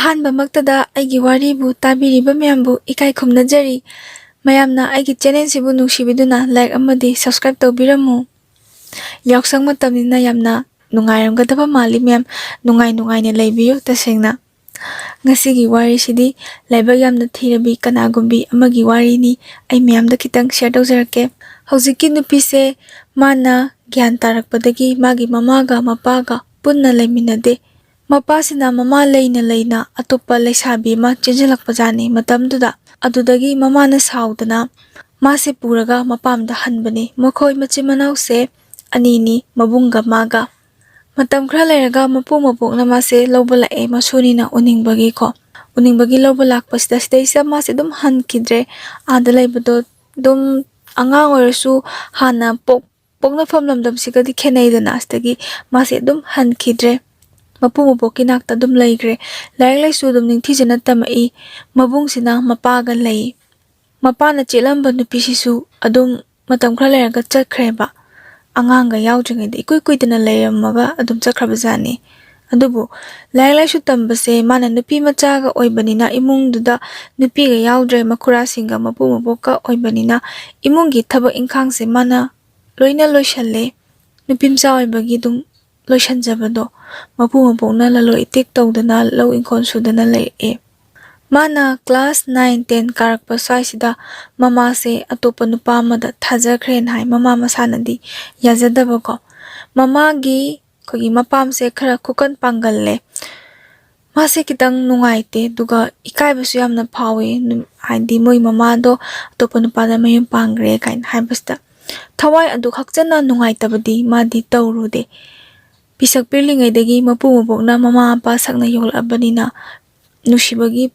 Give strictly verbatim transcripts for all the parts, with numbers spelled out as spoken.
ꯑꯍꯥꯟꯕꯃꯛꯇꯗ ꯑꯩꯒꯤ ꯋꯥꯔꯤꯕꯨ ꯇꯥꯕꯤꯔꯤꯕ ꯃꯌꯥꯝꯕꯨ ꯏꯀꯥꯏ ꯈꯨꯝꯅꯖꯔꯤ꯫ ꯃꯌꯥꯝꯅ ꯑꯩꯒꯤ ꯆꯦꯅꯦꯜꯁꯤꯕꯨ ꯅꯨꯡꯁꯤꯕꯤꯗꯨꯅ ꯂꯥꯏꯛ ꯑꯃꯗꯤ ꯁꯕꯁꯀ꯭ꯔꯥꯏꯕ ꯇꯧꯕꯤꯔꯝꯃꯨ꯫ ꯌꯥꯎꯁꯪ ꯃꯇꯝꯅꯤꯅ ꯌꯥꯝꯅ ꯅꯨꯡꯉꯥꯏꯔꯝꯒꯗꯕ ꯃꯥꯜꯂꯤ ꯃꯌꯥꯝ꯫ ꯅꯨꯡꯉꯥꯏ ꯅꯨꯡꯉꯥꯏꯅ ꯂꯩꯕꯤꯌꯨ꯫ ꯇꯁꯦꯡꯅ ꯉꯁꯤꯒꯤ ꯋꯥꯔꯤꯁꯤꯗꯤ ꯂꯥꯏꯕꯛ ꯌꯥꯝꯅ ꯊꯤꯔꯕꯤ ꯀꯅꯥꯒꯨꯝꯕꯤ ꯑꯃꯒꯤ ꯋꯥꯔꯤꯅꯤ ꯑꯩ ꯃꯌꯥꯝꯗ ꯈꯤꯇꯪ ꯁꯤꯌꯔ ꯇꯧꯖꯔꯛꯀꯦ꯫ ꯍꯧꯖꯤꯛꯀꯤ ꯅꯨꯄꯤꯁꯦ ꯃꯥꯅ ꯒ꯭ꯌꯥꯟ ꯇꯥꯔꯛꯄꯗꯒꯤ ꯃꯥꯒꯤ ꯃꯃꯥꯒ ꯃꯄꯥꯒ ꯄꯨꯟꯅ ꯂꯩꯃꯤꯟꯅꯗꯦ꯫ ꯃꯄꯥꯁꯤꯅ ꯃꯃꯥ ꯂꯩꯅ ꯂꯩꯅ ꯑꯇꯣꯞꯄ ꯂꯩꯁꯥꯕꯤ ꯑꯃ ꯆꯦꯟꯁꯤꯜꯂꯛꯄꯖꯥꯠꯅꯤ ꯃꯇꯝꯗꯨꯗ꯫ ꯑꯗꯨꯗꯒꯤ ꯃꯃꯥꯅ ꯁꯥꯎꯗꯅ ꯃꯥꯁꯦ ꯄꯨꯔꯒ ꯃꯄꯥꯝꯗ ꯍꯟꯕꯅꯤ꯫ ꯃꯈꯣꯏ ꯃꯆꯤꯟ ꯃꯅꯥꯎꯁꯦ ꯑꯅꯤꯅꯤ, ꯃꯕꯨꯡꯒ ꯃꯥꯒ꯫ ꯃꯇꯝ ꯈꯔ ꯂꯩꯔꯒ ꯃꯄꯨ ꯃꯕꯣꯛꯅ ꯃꯥꯁꯦ ꯂꯧꯕ ꯂꯥꯛꯑꯦ, ꯃꯁꯨꯅꯤꯅ ꯎꯅꯤꯡꯕꯒꯤꯀꯣ꯫ ꯎꯅꯤꯡꯕꯒꯤ ꯂꯧꯕ ꯂꯥꯛꯄꯁꯤꯗ ꯁꯤꯗꯩꯁꯤꯗ ꯃꯥꯁꯦ ꯑꯗꯨꯝ ꯍꯟꯈꯤꯗ꯭ꯔꯦ꯫ ꯑꯥꯗ ꯂꯩꯕꯗꯣ ꯑꯗꯨꯝ ꯑꯉꯥꯡ ꯑꯣꯏꯔꯁꯨ ꯍꯥꯟꯅ ꯄꯣꯛ-, ꯄꯣꯛꯅꯐꯝ ꯂꯝꯗꯝꯁꯤꯒꯗꯤ ꯈꯦꯠꯅꯩꯗꯅ꯫ ꯁꯤꯗꯒꯤ ꯃꯥꯁꯦ ꯑꯗꯨꯝ ꯍꯟꯈꯤꯗ꯭ꯔꯦ꯫ ꯃꯄꯨ ꯃꯕꯣꯛꯀꯤ ꯅꯥꯛꯇ ꯑꯗꯨꯝ ꯂꯩꯈ꯭ꯔꯦ꯫ ꯂꯥꯏꯔꯤꯛ ꯂꯥꯏꯁꯨ ꯑꯗꯨꯝ ꯅꯤꯡꯊꯤꯖꯅ ꯇꯝꯃꯛꯏ꯫ ꯃꯕꯨꯡꯁꯤꯅ ꯃꯄꯥꯒ ꯂꯩ꯫ ꯃꯄꯥꯅ ꯆꯦꯜꯂꯝꯕ ꯅꯨꯄꯤꯁꯤꯁꯨ ꯑꯗꯨꯝ ꯃꯇꯝ ꯈꯔ ꯂꯩꯔꯒ ꯆꯠꯈ꯭ꯔꯦꯕ꯫ ꯑꯉꯥꯡꯒ ꯌꯥꯎꯗ꯭ꯔꯤꯉꯩꯗ ꯏꯀꯨꯏ ꯀꯨꯏꯗꯅ ꯂꯩꯔꯝꯃꯒ ꯑꯗꯨꯝ ꯆꯠꯈ꯭ꯔꯕꯖꯥꯠꯅꯤ꯫ ꯑꯗꯨꯕꯨ ꯂꯥꯏꯔꯤꯛ ꯂꯥꯏꯁꯨ ꯇꯝꯕꯁꯦ ꯃꯥꯅ ꯅꯨꯄꯤ ꯃꯆꯥꯒ ꯑꯣꯏꯕꯅꯤꯅ, ꯏꯃꯨꯡꯗꯨꯗ ꯅꯨꯄꯤꯒ ꯌꯥꯎꯗ꯭ꯔꯦ, ꯃꯈꯨꯔꯥꯁꯤꯡꯒ ꯃꯄꯨ ꯃꯕꯣꯛꯀ ꯑꯣꯏꯕꯅꯤꯅ, ꯏꯃꯨꯡꯒꯤ ꯊꯕꯛ ꯏꯪꯈꯥꯡꯁꯦ ꯃꯥꯅ ꯂꯣꯏꯅ ꯂꯣꯏꯁꯜꯂꯦ꯫ ꯅꯨꯄꯤ ꯃꯆꯥ ꯑꯣꯏꯕꯒꯤ ꯑꯗꯨꯝ ꯂꯣꯏꯁꯟꯖꯕꯗꯣ꯫ ꯃꯄꯨ ꯃꯕꯣꯛꯅ ꯂꯂꯣꯟ ꯏꯇꯤꯛ ꯇꯧꯗꯅ, ꯂꯧ ꯏꯪꯈꯣꯜ ꯁꯨꯗꯅ ꯂꯩꯔꯛꯑꯦ꯫ ꯃꯥꯅ ꯀ꯭ꯂꯥꯁ ꯅꯥꯏꯟ, ꯇꯦꯟ ꯀꯥꯔꯛꯄ ꯁ꯭ꯋꯥꯏꯁꯤꯗ ꯃꯃꯥꯁꯦ ꯑꯇꯣꯞꯄ ꯅꯨꯄꯥ ꯑꯃꯗ ꯊꯥꯖꯈ꯭ꯔꯦꯅ ꯍꯥꯏ꯫ ꯃꯃꯥ ꯃꯁꯥꯅꯗꯤ ꯌꯥꯖꯗꯕꯀꯣ꯫ ꯃꯃꯥꯒꯤ, ꯑꯩꯈꯣꯏꯒꯤ ꯃꯄꯥꯝꯁꯦ ꯈꯔ ꯈꯨꯀꯟ ꯄꯥꯡꯒꯜꯂꯦ꯫ ꯃꯥꯁꯦ ꯈꯤꯇꯪ ꯅꯨꯡꯉꯥꯏꯇꯦ, ꯑꯗꯨꯒ ꯏꯀꯥꯏꯕꯁꯨ ꯌꯥꯝꯅ ꯐꯥꯎꯋꯦ꯫ ꯅꯨ-, ꯍꯥꯏꯗꯤ ꯃꯣꯏ ꯃꯃꯥꯗꯣ ꯑꯇꯣꯞꯄ ꯅꯨꯄꯥꯗ ꯃꯌꯨꯝ ꯄꯥꯟꯈ꯭ꯔꯦ ꯀꯥꯏꯅ ꯍꯥꯏꯕꯁꯤꯗ ꯊꯋꯥꯏ ꯑꯗꯨ ꯍꯛꯆꯟꯅ ꯅꯨꯡꯉꯥꯏꯇꯕꯗꯤ ꯃꯥꯗꯤ ꯇꯧꯔꯨꯗꯦ꯫ ꯄꯤꯁꯛ ꯄꯤꯛꯂꯤꯉꯩꯗꯒꯤ ꯃꯄꯨ ꯃꯕꯣꯛꯅ ꯃꯃꯥ ꯃꯄꯥ ꯁꯛꯅ ꯌꯣꯛꯂꯛꯑꯕꯅꯤꯅ ꯅꯨꯡꯁꯤꯕꯒꯤ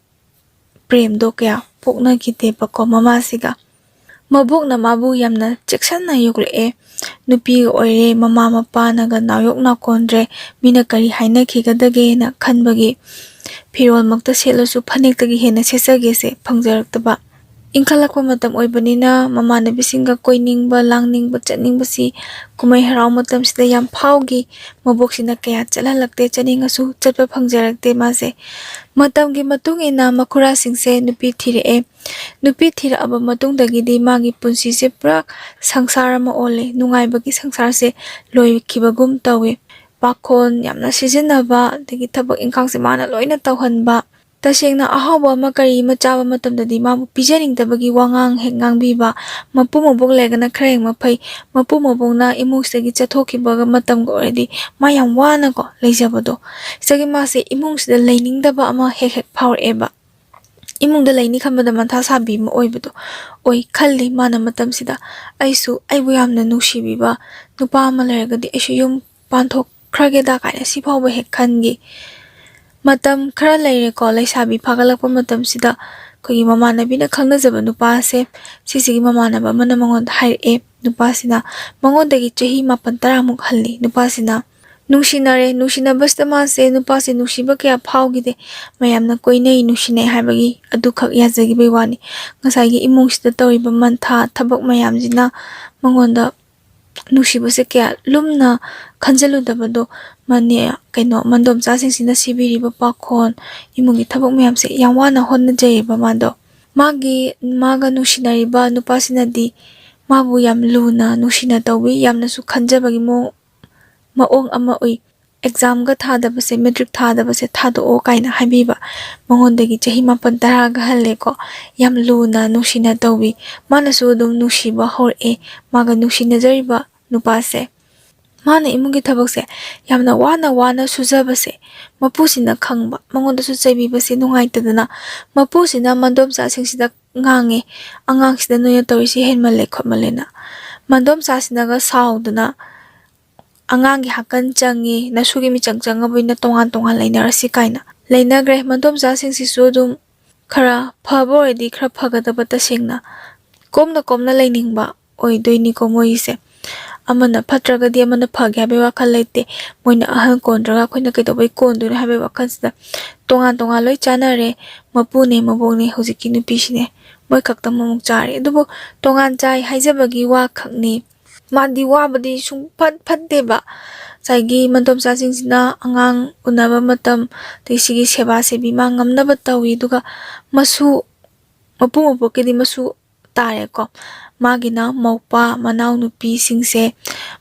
ꯄ꯭ꯔꯦꯝꯗꯣ ꯀꯌꯥ ꯄꯣꯛꯅꯈꯤꯗꯦꯕꯀꯣ ꯃꯃꯥꯁꯤꯒ꯫ ꯃꯕꯣꯛꯅ ꯃꯥꯕꯨ ꯌꯥꯝꯅ ꯆꯦꯛꯁꯤꯟꯅ ꯌꯣꯛꯂꯛꯑꯦ꯫ ꯅꯨꯄꯤꯒ ꯑꯣꯏꯔꯦ, ꯃꯃꯥ ꯃꯄꯥꯅꯒ ꯅꯥꯎꯌꯣꯛ ꯅꯥꯎꯀꯣꯟꯗ꯭ꯔꯦ, ꯃꯤꯅ ꯀꯔꯤ ꯍꯥꯏꯅꯈꯤꯒꯗꯒꯦꯅ ꯈꯟꯕꯒꯤ ꯐꯤꯔꯣꯜꯃꯛꯇ ꯁꯦꯠꯂꯁꯨ ꯐꯅꯦꯛꯇꯒꯤ ꯍꯦꯟꯅ ꯁꯦꯠꯆꯒꯦꯁꯦ ꯐꯪꯖꯔꯛꯇꯕ꯫ ꯏꯟꯈꯠꯂꯛꯄ ꯃꯇꯝ ꯑꯣꯏꯕꯅꯤꯅ ꯃꯃꯥꯟꯅꯕꯤꯁꯤꯡꯒ ꯀꯣꯏꯅꯤꯡꯕ, ꯂꯥꯡꯅꯤꯡꯕ, ꯆꯠꯅꯤꯡꯕꯁꯤ ꯀꯨꯝꯍꯩ ꯍꯔꯥꯎ ꯃꯇꯝꯁꯤꯗ ꯌꯥꯝ ꯐꯥꯎꯈꯤ꯫ ꯃꯕꯣꯛꯁꯤꯅ ꯀꯌꯥ ꯆꯠꯍꯜꯂꯛꯇꯦ, ꯆꯠꯅꯤꯡꯉꯁꯨ ꯆꯠꯄ ꯐꯪꯖꯔꯛꯇꯦ ꯃꯥꯁꯦ꯫ ꯃꯇꯝꯒꯤ ꯃꯇꯨꯡ ꯏꯟꯅ ꯃꯈꯨꯔꯥꯁꯤꯡꯁꯦ ꯅꯨꯄꯤ ꯊꯤꯔꯛꯑꯦ꯫ ꯅꯨꯄꯤ ꯊꯤꯔꯛꯑꯕ ꯃꯇꯨꯡꯗꯒꯤꯗꯤ ꯃꯥꯒꯤ ꯄꯨꯟꯁꯤꯁꯦ ꯄꯨꯔꯥ ꯁꯪꯁꯥꯔ ꯑꯃ ꯑꯣꯜꯂꯦ꯫ ꯅꯨꯡꯉꯥꯏꯕꯒꯤ ꯁꯪꯁꯥꯔꯁꯦ ꯂꯣꯏꯈꯤꯕꯒꯨꯝ ꯇꯧꯋꯦ꯫ ꯄꯥꯈꯣꯟ ꯌꯥꯝꯅ ꯁꯤꯖꯤꯟꯅꯕ, ꯑꯗꯒꯤ ꯊꯕꯛ ꯏꯪꯈꯥꯡꯁꯦ ꯃꯥꯅ ꯂꯣꯏꯅ ꯇꯧꯍꯟꯕ, ꯇꯁꯦꯡꯅ ꯑꯍꯥꯎꯕ ꯑꯃ ꯀꯔꯤ ꯑꯃ ꯆꯥꯕ ꯃꯇꯝꯗꯗꯤ ꯃꯥꯕꯨ ꯄꯤꯖꯅꯤꯡꯗꯕꯒꯤ ꯋꯥꯉꯥꯡ ꯍꯦꯛ ꯉꯥꯡꯕꯤꯕ, ꯃꯄꯨ ꯃꯕꯣꯛ ꯂꯩꯔꯒꯅ ꯈꯔ ꯍꯦꯛ ꯃꯐꯩ, ꯃꯄꯨ ꯃꯕꯣꯛꯅ ꯏꯃꯨꯡꯁꯤꯗꯒꯤ ꯆꯠꯊꯣꯛꯈꯤꯕꯒ ꯃꯇꯝꯒ ꯑꯣꯏꯔꯗꯤ ꯃꯥ ꯌꯥꯝ ꯋꯥꯅꯀꯣ ꯂꯩꯖꯕꯗꯣ꯫ ꯁꯤꯗꯒꯤ ꯃꯥꯁꯦ ꯏꯃꯨꯡꯁꯤꯗ ꯂꯩꯅꯤꯡꯗꯕ ꯑꯃ ꯍꯦꯛ ꯍꯦꯛ ꯐꯥꯎꯔꯛꯑꯦꯕ꯫ ꯏꯃꯨꯡꯗ ꯂꯩꯅꯤ ꯈꯟꯕꯗ ꯃꯊꯥ ꯁꯥꯕꯤ ꯑꯃ ꯑꯣꯏꯕꯗꯣ ꯑꯣꯏ ꯈꯜꯂꯤ ꯃꯥꯅ ꯃꯇꯝꯁꯤꯗ꯫ ꯑꯩꯁꯨ ꯑꯩꯕꯨ ꯌꯥꯝꯅ ꯅꯨꯡꯁꯤꯕꯤꯕ ꯅꯨꯄꯥ ꯑꯃ ꯂꯩꯔꯒꯗꯤ ꯑꯩꯁꯨ ꯌꯨꯝ ꯄꯥꯟꯊꯣꯛꯈ꯭ꯔꯒꯦꯗ ꯀꯥꯏꯅ ꯁꯤ ꯐꯥꯎꯕ ꯍꯦꯛ ꯈꯟꯈꯤ꯫ ꯃꯇꯝ ꯈꯔ ꯂꯩꯔꯦꯀꯣ, ꯂꯩꯁꯥꯕꯤ ꯐꯥꯒꯠꯂꯛꯄ ꯃꯇꯝꯁꯤꯗ ꯑꯩꯈꯣꯏꯒꯤ ꯃꯃꯥꯟꯅꯕꯤꯅ ꯈꯪꯅꯖꯕ ꯅꯨꯄꯥꯁꯦ, ꯁꯤꯁꯤꯒꯤ ꯃꯃꯥꯟꯅꯕ ꯑꯃꯅ ꯃꯉꯣꯟꯗ ꯍꯥꯏꯔꯛꯑꯦ꯫ ꯅꯨꯄꯥꯁꯤꯅ ꯃꯉꯣꯟꯗꯒꯤ ꯆꯍꯤ ꯃꯥꯄꯟ ꯇꯔꯥꯃꯨꯛ ꯍꯜꯂꯤ꯫ ꯅꯨꯄꯥꯁꯤꯅ ꯅꯨꯡꯁꯤꯅꯔꯦ꯫ ꯅꯨꯡꯁꯤꯅꯕꯁꯤꯗ ꯃꯥꯁꯦ ꯅꯨꯄꯥꯁꯦ ꯅꯨꯡꯁꯤꯕ ꯀꯌꯥ ꯐꯥꯎꯈꯤꯗꯦ꯫ ꯃꯌꯥꯝꯅ ꯀꯣꯏꯅꯩ, ꯅꯨꯡꯁꯤꯅꯩ ꯍꯥꯏꯕꯒꯤ ꯑꯗꯨꯈꯛ ꯌꯥꯖꯈꯤꯕꯒꯤ ꯋꯥꯅꯤ꯫ ꯉꯁꯥꯏꯒꯤ ꯏꯃꯨꯡꯁꯤꯗ ꯇꯧꯔꯤꯕ ꯃꯟꯊꯥ, ꯊꯕꯛ ꯃꯌꯥꯝꯁꯤꯅ ꯃꯉꯣꯟꯗ ꯅꯨꯡꯁꯤꯕꯁꯦ ꯀꯌꯥ ꯂꯨꯝꯅ ꯈꯟꯖꯤꯜꯂꯨꯗꯕꯗꯣ, ꯃꯅꯦ, ꯀꯩꯅꯣ, ꯃꯟꯗꯣꯝꯆꯥꯁꯤꯡꯁꯤꯅ ꯁꯤꯕꯤꯔꯤꯕ ꯄꯥꯈꯣꯟ, ꯏꯃꯨꯡꯒꯤ ꯊꯕꯛ ꯃꯌꯥꯝꯁꯦ ꯌꯥꯝ ꯋꯥꯅ ꯍꯣꯠꯅꯖꯩꯌꯦꯕ ꯃꯥꯗꯣ꯫ ꯃꯥꯒꯤ, ꯃꯥꯒ ꯅꯨꯡꯁꯤꯅꯔꯤꯕ ꯅꯨꯄꯥꯁꯤꯅꯗꯤ ꯃꯥꯕꯨ ꯌꯥꯝ ꯂꯨꯅ ꯅꯨꯡꯁꯤꯅ ꯇꯧꯕꯤ, ꯌꯥꯝꯅꯁꯨ ꯈꯟꯖꯕꯒꯤ ꯃꯑꯣꯡ, ꯃꯑꯣꯡ ꯑꯃ ꯎꯏ꯫ ꯑꯦꯛꯖꯥꯝꯒ ꯊꯥꯗꯕꯁꯦ, ꯃꯦꯇ꯭ꯔꯤꯛ ꯊꯥꯗꯕꯁꯦ ꯊꯥꯗꯣꯛꯑꯣ ꯀꯥꯏꯅ ꯍꯥꯏꯕꯤꯕ꯫ ꯃꯉꯣꯟꯗꯒꯤ ꯆꯍꯤ ꯃꯥꯄꯟ ꯇꯔꯥꯒ ꯍꯜꯂꯦꯀꯣ꯫ ꯌꯥꯝ ꯂꯨꯅ ꯅꯨꯡꯁꯤꯅ ꯇꯧꯕꯤ꯫ ꯃꯥꯅꯁꯨ ꯑꯗꯨꯝ ꯅꯨꯡꯁꯤꯕ ꯍꯧꯔꯛꯑꯦ ꯃꯥꯒ ꯅꯨꯡꯁꯤꯅꯖꯔꯤꯕ ꯅꯨꯄꯥꯁꯦ꯫ ꯃꯥꯅ ꯏꯃꯨꯡꯒꯤ ꯊꯕꯛꯁꯦ ꯌꯥꯝꯅ ꯋꯥꯅ ꯋꯥꯅ ꯁꯨꯖꯕꯁꯦ ꯃꯄꯨꯁꯤꯅ ꯈꯪꯕ, ꯃꯉꯣꯟꯗꯁꯨ ꯆꯩꯕꯤꯕꯁꯦ ꯅꯨꯡꯉꯥꯏꯇꯗꯅ ꯃꯄꯨꯁꯤꯅ ꯃꯟꯗꯣꯝꯆꯥꯁꯤꯡꯁꯤꯗ ꯉꯥꯡꯉꯦ, "ꯑꯉꯥꯡꯁꯤꯗ ꯅꯣꯏꯅ ꯇꯧꯔꯤꯁꯤ ꯍꯦꯟꯃꯜꯂꯦ ꯈꯣꯠꯃꯜꯂꯦꯅ"꯫ ꯃꯟꯗꯣꯝꯆꯥꯁꯤꯅꯒ ꯁꯥꯎꯗꯅ, "ꯑꯉꯥꯡꯒꯤ ꯍꯥꯀꯟ ꯆꯪꯉꯤ, ꯅꯁꯨꯒꯤ ꯃꯤꯆꯪ ꯆꯪꯉꯕꯅꯤꯅ ꯇꯣꯉꯥꯟ ꯇꯣꯉꯥꯟ ꯂꯩꯅꯔꯁꯤ" ꯀꯥꯏꯅ ꯂꯩꯅꯈ꯭ꯔꯦ꯫ ꯃꯟꯗꯣꯝꯆꯥꯁꯤꯡꯁꯤꯁꯨ ꯑꯗꯨꯝ ꯈꯔ ꯐꯕ ꯑꯣꯏꯔꯗꯤ ꯈꯔ ꯐꯒꯗꯕ, ꯇꯁꯦꯡꯅ ꯀꯣꯝꯅ ꯀꯣꯝꯅ ꯂꯩꯅꯤꯡꯕ ꯑꯣꯏꯗꯣꯏꯅꯤꯀꯣ ꯃꯣꯏꯒꯤꯁꯦ꯫ ꯑꯃꯅ ꯐꯠꯇ꯭ꯔꯒꯗꯤ ꯑꯃꯅ ꯐꯒꯦ ꯍꯥꯏꯕꯒꯤ ꯋꯥꯈꯜ ꯂꯩꯇꯦ꯫ ꯃꯣꯏꯅ ꯑꯍꯟ ꯀꯣꯟꯗ꯭ꯔꯒ ꯑꯩꯈꯣꯏꯅ ꯀꯩꯗꯧꯕꯩ ꯀꯣꯟꯗꯣꯏꯅꯣ ꯍꯥꯏꯕꯒꯤ ꯋꯥꯈꯜꯁꯤꯗ ꯇꯣꯉꯥꯟ ꯇꯣꯉꯥꯟ ꯂꯣꯏ ꯆꯥꯅꯔꯦ꯫ ꯃꯄꯨꯅꯦ ꯃꯕꯣꯛꯅꯦ ꯍꯧꯖꯤꯛꯀꯤ ꯅꯨꯄꯤꯁꯤꯅꯦ꯫ ꯃꯣꯏ ꯈꯛꯇ ꯃꯃꯨꯛ ꯆꯥꯔꯦ꯫ ꯑꯗꯨꯕꯨ ꯇꯣꯉꯥꯟ ꯆꯥꯏ ꯍꯥꯏꯖꯕꯒꯤ ꯋꯥ ꯈꯛꯅꯤ꯫ ꯃꯥꯗꯤ ꯋꯥꯕꯗꯤ ꯁꯨꯡꯐꯠ ꯐꯠꯇꯦꯕ꯫ ꯉꯁꯥꯏꯒꯤ ꯃꯗꯣꯝꯆꯥꯁꯤꯡꯁꯤꯅ ꯑꯉꯥꯡ ꯎꯅꯕ ꯃꯇꯝ, ꯑꯗꯩ ꯁꯤꯒꯤ ꯁꯦꯕꯥ ꯁꯦꯕꯤ ꯃꯥ ꯉꯝꯅꯕ ꯇꯧꯏ꯫ ꯑꯗꯨꯒ ꯃꯁꯨ, ꯃꯄꯨ ꯃꯄꯣꯛꯀꯤꯗꯤ ꯃꯁꯨ ꯇꯥꯔꯦꯀꯣ꯫ ꯃꯥꯒꯤꯅ ꯃꯧꯄꯥ ꯃꯅꯥꯎꯅꯨꯄꯤꯁꯤꯡꯁꯦ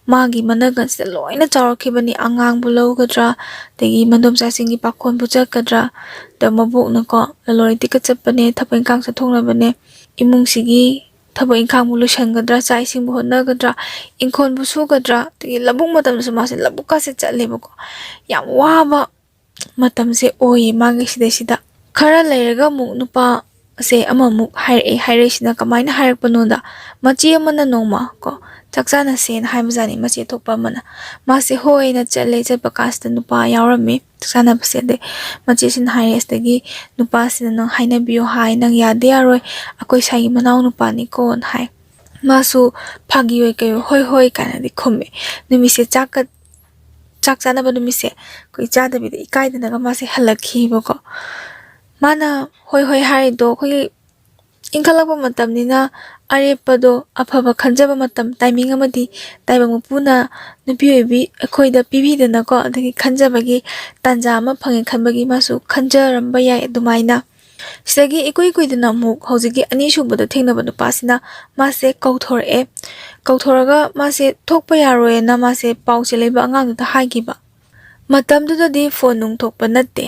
ꯃꯥꯒꯤ ꯃꯅꯒꯟꯁꯤꯗ ꯂꯣꯏꯅ ꯆꯥꯎꯔꯛꯈꯤꯕꯅꯤ꯫ ꯑꯉꯥꯡꯕꯨ ꯂꯧꯒꯗ꯭ꯔꯥ, ꯑꯗꯒꯤ ꯃꯗꯣꯝꯆꯥꯁꯤꯡꯒꯤ ꯄꯥꯈꯣꯟꯕꯨ ꯆꯠꯀꯗ꯭ꯔꯥ, ꯑꯗ ꯃꯕꯣꯛꯅꯀꯣ ꯂꯂꯣꯟ ꯏꯇꯤꯛꯀ ꯆꯠꯄꯅꯦ, ꯊꯕꯛ ꯏꯪꯈꯥꯡ ꯆꯠꯊꯣꯛꯅꯕꯅꯦ, ꯏꯃꯨꯡꯁꯤꯒꯤ ꯊꯕꯛ ꯏꯪꯈꯥꯡꯕꯨ ꯂꯣꯏꯁꯤꯟꯒꯗ꯭ꯔꯥ, ꯆꯥꯛ ꯏꯁꯤꯡꯕꯨ ꯍꯣꯠꯅꯒꯗ꯭ꯔꯥ, ꯏꯪꯈꯣꯜꯕꯨ ꯁꯨꯒꯗ꯭ꯔꯥ, ꯑꯗꯒꯤ ꯂꯧꯕꯨꯛ ꯃꯇꯝꯗꯁꯨ ꯃꯥꯁꯦ ꯂꯧꯕꯨꯛꯀꯥꯁꯦ ꯆꯠꯂꯦꯕꯀꯣ꯫ ꯌꯥꯝ ꯋꯥꯕ ꯃꯇꯝꯁꯦ ꯑꯣꯏꯌꯦ ꯃꯥꯒꯤ ꯁꯤꯗꯩꯁꯤꯗ꯫ ꯈꯔ ꯂꯩꯔꯒ ꯑꯃꯨꯛ ꯅꯨꯄꯥꯁꯦ ꯑꯃꯃꯨꯛ ꯍꯥꯏꯔꯛꯑꯦ꯫ ꯍꯥꯏꯔꯛꯏꯁꯤꯅ ꯀꯃꯥꯏꯅ ꯍꯥꯏꯔꯛꯄꯅꯣꯗ, ꯃꯆꯦ ꯑꯃꯅ ꯅꯣꯡꯃ ꯀꯣ ꯆꯥꯛ ꯆꯥꯅꯁꯦꯅ ꯍꯥꯏꯕꯖꯥꯠꯅꯤ, ꯃꯆꯦ ꯑꯊꯣꯛꯄ ꯑꯃꯅ꯫ ꯃꯥꯁꯦ ꯍꯣꯏꯅ ꯆꯠꯂꯦ꯫ ꯆꯠꯄ ꯀꯥꯟꯁꯤꯗ ꯅꯨꯄꯥ ꯌꯥꯎꯔꯝꯃꯤ ꯆꯥꯛ ꯆꯥꯅꯕꯁꯦ꯫ ꯑꯗꯩ ꯃꯆꯦꯁꯤꯅ ꯍꯥꯏꯔꯦ, "ꯁꯤꯗꯒꯤ ꯅꯨꯄꯥꯁꯤꯅ ꯅꯪ ꯍꯥꯏꯅꯕꯤꯌꯣ ꯍꯥꯏ, ꯅꯪ ꯌꯥꯗ ꯌꯥꯔꯣꯏ, ꯑꯩꯈꯣꯏ ꯁꯥꯏꯒꯤ ꯃꯅꯥꯎ ꯅꯨꯄꯥꯅꯤꯀꯣꯅ" ꯍꯥꯏ꯫ ꯃꯥꯁꯨ ꯐꯥꯒꯤ ꯑꯣꯏ ꯀꯩ ꯑꯣꯏ "ꯍꯣꯏ ꯍꯣꯏ" ꯀꯥꯏꯅꯗꯤ ꯈꯨꯝꯃꯦ꯫ ꯅꯨꯃꯤꯠꯁꯦ ꯆꯥꯛꯀ ꯆꯥꯛ ꯆꯥꯅꯕ ꯅꯨꯃꯤꯠꯁꯦ ꯑꯩꯈꯣꯏ ꯆꯥꯗꯕꯤꯗ ꯏꯀꯥꯏꯗꯅꯒ ꯃꯥꯁꯦ ꯍꯜꯂꯛꯈꯤꯕꯀꯣ꯫ ꯃꯥꯅ ꯍꯣꯏ ꯍꯣꯏ ꯍꯥꯏꯔꯤꯗꯣ ꯑꯩꯈꯣꯏꯒꯤ ꯏꯟꯈꯠꯂꯛꯄ ꯃꯇꯝꯅꯤꯅ ꯑꯔꯦꯞꯄꯗꯣ ꯑꯐꯕ ꯈꯟꯖꯕ ꯃꯇꯝ, ꯇꯥꯏꯃꯤꯡ ꯑꯃꯗꯤ ꯇꯥꯏꯕꯪ ꯃꯄꯨꯅ ꯅꯨꯄꯤ ꯑꯣꯏꯕꯤ ꯑꯩꯈꯣꯏꯗ ꯄꯤꯕꯤꯗꯅꯀꯣ, ꯑꯗꯒꯤ ꯈꯟꯖꯕꯒꯤ ꯇꯥꯟꯖꯥ ꯑꯃ ꯐꯪꯉꯦ ꯈꯟꯕꯒꯤ ꯃꯥꯁꯨ ꯈꯟꯖꯔꯝꯕ ꯌꯥꯏ ꯑꯗꯨꯃꯥꯏꯅ꯫ ꯁꯤꯗꯒꯤ ꯏꯀꯨꯏ ꯀꯨꯏꯗꯅ ꯑꯃꯨꯛ ꯍꯧꯖꯤꯛꯀꯤ ꯑꯅꯤꯁꯨꯕꯗ ꯊꯦꯡꯅꯕ ꯅꯨꯄꯥꯁꯤꯅ ꯃꯥꯁꯦ ꯀꯧꯊꯣꯔꯛꯑꯦ꯫ ꯀꯧꯊꯣꯔꯒ ꯃꯥꯁꯦ ꯊꯣꯛꯄ ꯌꯥꯔꯣꯏꯅ ꯃꯥꯁꯦ ꯄꯥꯎ ꯆꯦꯜꯂꯛꯏꯕ ꯑꯉꯥꯡꯗꯨꯗ ꯍꯥꯏꯈꯤꯕ꯫ ꯃꯇꯝꯗꯨꯗꯗꯤ ꯐꯣꯟ ꯅꯨꯡ ꯊꯣꯛꯄ ꯅꯠꯇꯦ꯫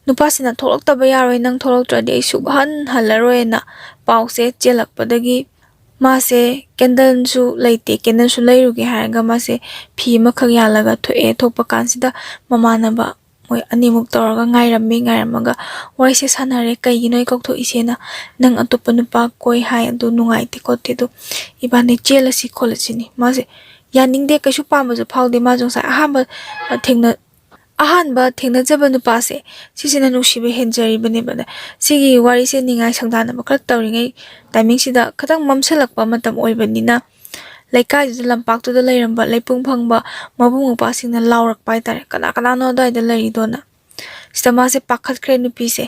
ꯅꯨꯄꯥꯁꯤꯅ "ꯊꯣꯛꯂꯛꯇꯕ ꯌꯥꯔꯣꯏ, ꯅꯪ ꯊꯣꯛꯂꯛꯇ꯭ꯔꯗꯤ ꯑꯩ ꯁꯨꯛꯍꯟ ꯍꯜꯂꯔꯣꯏꯅ" ꯄꯥꯎꯁꯦ ꯆꯦꯜꯂꯛꯄꯗꯒꯤ ꯃꯥꯁꯦ ꯀꯦꯟꯗꯜꯁꯨ ꯂꯩꯇꯦ, ꯀꯦꯟꯗꯜꯁꯨ ꯂꯩꯔꯨꯒꯦ ꯍꯥꯏꯔꯒ ꯃꯥꯁꯦ ꯐꯤ ꯑꯃꯈꯛ ꯌꯥꯜꯂꯒ ꯊꯣꯛꯑꯦ꯫ ꯊꯣꯛꯄ ꯀꯥꯟꯁꯤꯗ ꯃꯃꯥꯟꯅꯕ ꯃꯣꯏ ꯑꯅꯤꯃꯨꯛ ꯇꯧꯔꯒ ꯉꯥꯏꯔꯝꯃꯤ꯫ ꯉꯥꯏꯔꯝꯃꯒ ꯋꯥꯔꯤꯁꯦ ꯁꯥꯟꯅꯔꯦ꯫ "ꯀꯩꯒꯤꯅꯣ ꯑꯩ ꯀꯧꯊꯣꯛꯏꯁꯦꯅ?" "ꯅꯪ ꯑꯇꯣꯞꯄ ꯅꯨꯄꯥ ꯀꯣꯏ ꯍꯥꯏ, ꯑꯗꯨ ꯅꯨꯡꯉꯥꯏꯇꯦ ꯈꯣꯠꯇꯦ, ꯑꯗꯨ ꯏꯕꯥꯅꯤ ꯆꯦꯜꯂꯁꯤ ꯈꯣꯠꯂꯁꯤꯅꯤ"꯫ ꯃꯥꯁꯦ ꯌꯥꯅꯤꯡꯗꯦ, ꯀꯩꯁꯨ ꯄꯥꯝꯕꯁꯨ ꯐꯥꯎꯗꯦ꯫ ꯃꯥꯁꯨ ꯉꯁꯥꯏ ꯑꯍꯥꯟꯕ ꯊꯦꯡꯅ ꯑꯍꯥꯟꯕ ꯊꯦꯡꯅꯖꯕ ꯅꯨꯄꯥꯁꯦ ꯁꯤꯁꯤꯅ ꯅꯨꯡꯁꯤꯕ ꯍꯦꯟꯖꯔꯤꯕꯅꯦꯕ꯫ ꯑꯗ ꯁꯤꯒꯤ ꯋꯥꯔꯤꯁꯦ ꯅꯤꯡꯉꯥꯏ ꯁꯪꯗꯥꯟꯅꯕ ꯈꯔ ꯇꯧꯔꯤꯉꯩ ꯇꯥꯏꯃꯤꯡꯁꯤꯗ ꯈꯤꯇꯪ ꯃꯝꯁꯤꯜꯂꯛꯄ ꯃꯇꯝ ꯑꯣꯏꯕꯅꯤꯅ ꯂꯩꯀꯥꯏꯗꯨꯗ, ꯂꯝꯄꯥꯛꯇꯨꯗ ꯂꯩꯔꯝꯕ ꯂꯩꯄꯨꯡ ꯐꯪꯕ ꯃꯕꯨꯡ ꯃꯧꯄ꯭ꯋꯥꯁꯤꯡꯅ ꯂꯥꯎꯔꯛꯄ ꯍꯥꯏꯇꯥꯔꯦ, "ꯀꯅꯥ ꯀꯅꯥꯅꯣ ꯑꯗꯨꯋꯥꯏꯗ ꯂꯩꯔꯤꯗꯣꯅ?" ꯁꯤꯗ ꯃꯥꯁꯦ ꯄꯥꯈꯠꯈ꯭ꯔꯦ ꯅꯨꯄꯤꯁꯦ꯫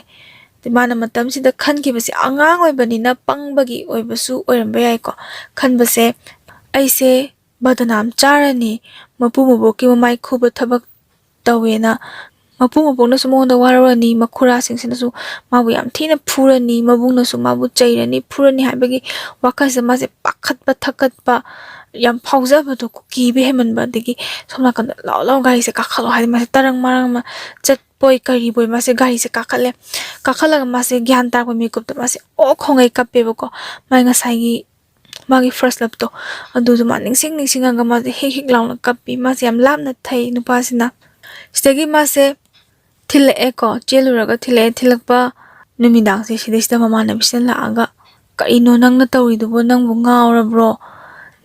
ꯃꯥꯅ ꯃꯇꯝꯁꯤꯗ ꯈꯟꯈꯤꯕꯁꯦ, ꯑꯉꯥꯡ ꯑꯣꯏꯕꯅꯤꯅ ꯄꯪꯕꯒꯤ ꯑꯣꯏꯕꯁꯨ ꯑꯣꯏꯔꯝꯕ ꯌꯥꯏꯀꯣ꯫ ꯈꯟꯕꯁꯦ, "ꯑꯩꯁꯦ ꯕꯗꯅꯥꯝ ꯆꯥꯔꯅꯤ, ꯃꯄꯨ ꯃꯕꯣꯛꯀꯤ ꯃꯃꯥꯏ ꯈꯨꯕ ꯊꯕꯛ ꯇꯧꯋꯦꯅ ꯃꯄꯨ ꯃꯕꯣꯛꯅꯁꯨ ꯃꯉꯣꯟꯗ ꯋꯥꯔꯧꯔꯅꯤ, ꯃꯈꯨꯔꯥꯁꯤꯡꯁꯤꯅꯁꯨ ꯃꯥꯕꯨ ꯌꯥꯝ ꯊꯤꯅ ꯐꯨꯔꯅꯤ, ꯃꯕꯨꯡꯅꯁꯨ ꯃꯥꯕꯨ ꯆꯩꯔꯅꯤ, ꯐꯨꯔꯅꯤ" ꯍꯥꯏꯕꯒꯤ ꯋꯥꯈꯜꯁꯤꯗ ꯃꯥꯁꯦ ꯄꯥꯈꯠꯄ ꯊꯛꯀꯠꯄ, ꯌꯥꯝ ꯐꯥꯎꯖꯕꯗꯣ, ꯀꯤꯕ ꯍꯦꯟꯃꯟꯕ, ꯑꯗꯒꯤ ꯁꯣꯝ ꯅꯥꯀꯟꯗ "ꯂꯥꯎ ꯂꯥꯎ ꯒꯥꯔꯤꯁꯦ ꯀꯥꯈꯠꯂꯣ" ꯍꯥꯏꯗꯤ ꯃꯥꯁꯦ ꯇꯔꯪ ꯃꯔꯪ ꯑꯃ ꯆꯠꯄꯣꯏ ꯀꯔꯤꯕꯣꯏ ꯃꯥꯁꯦ ꯒꯥꯔꯤꯁꯦ ꯀꯥꯈꯠꯂꯦ꯫ ꯀꯥꯈꯠꯂꯒ ꯃꯥꯁꯦ ꯒ꯭ꯌꯥꯟ ꯇꯥꯔꯛꯄ ꯃꯤꯀꯨꯞꯇ ꯃꯥꯁꯦ ꯑꯣ ꯈꯣꯡꯉꯩ ꯀꯞꯄꯦꯕꯀꯣ꯫ ꯃꯥꯏ ꯉꯁꯥꯏꯒꯤ ꯃꯥꯒꯤ first loveꯇꯣ, ꯑꯗꯨꯗꯣ ꯃꯥ ꯅꯤꯡꯁꯤꯡ ꯅꯤꯡꯁꯤꯡꯉꯒ ꯃꯥꯁꯦ ꯍꯤꯛ ꯍꯤꯛ ꯂꯥꯎꯅ ꯀꯞꯄꯤ꯫ ꯃꯥꯁꯦ ꯌꯥꯝ ꯂꯥꯞꯅ ꯊꯩ ꯅꯨꯄꯥꯁꯤꯅ꯫ ꯁꯤꯗꯒꯤ ꯃꯥꯁꯦ ꯊꯤꯜꯂꯛꯑꯦꯀꯣ, ꯆꯦꯜꯂꯨꯔꯒ ꯊꯤꯜꯂꯛꯑꯦ꯫ ꯊꯤꯜꯂꯛꯄ ꯅꯨꯃꯤꯗꯥꯡꯁꯦ ꯁꯤꯗꯩꯁꯤꯗ ꯃꯃꯥꯟꯅꯕꯤꯁꯤꯅ ꯂꯥꯛꯑꯒ, "ꯀꯔꯤꯅꯣ ꯅꯪꯅ ꯇꯧꯔꯤꯗꯨꯕꯣ? ꯅꯪꯕꯨ ꯉꯥꯎꯔꯕ꯭ꯔꯣ?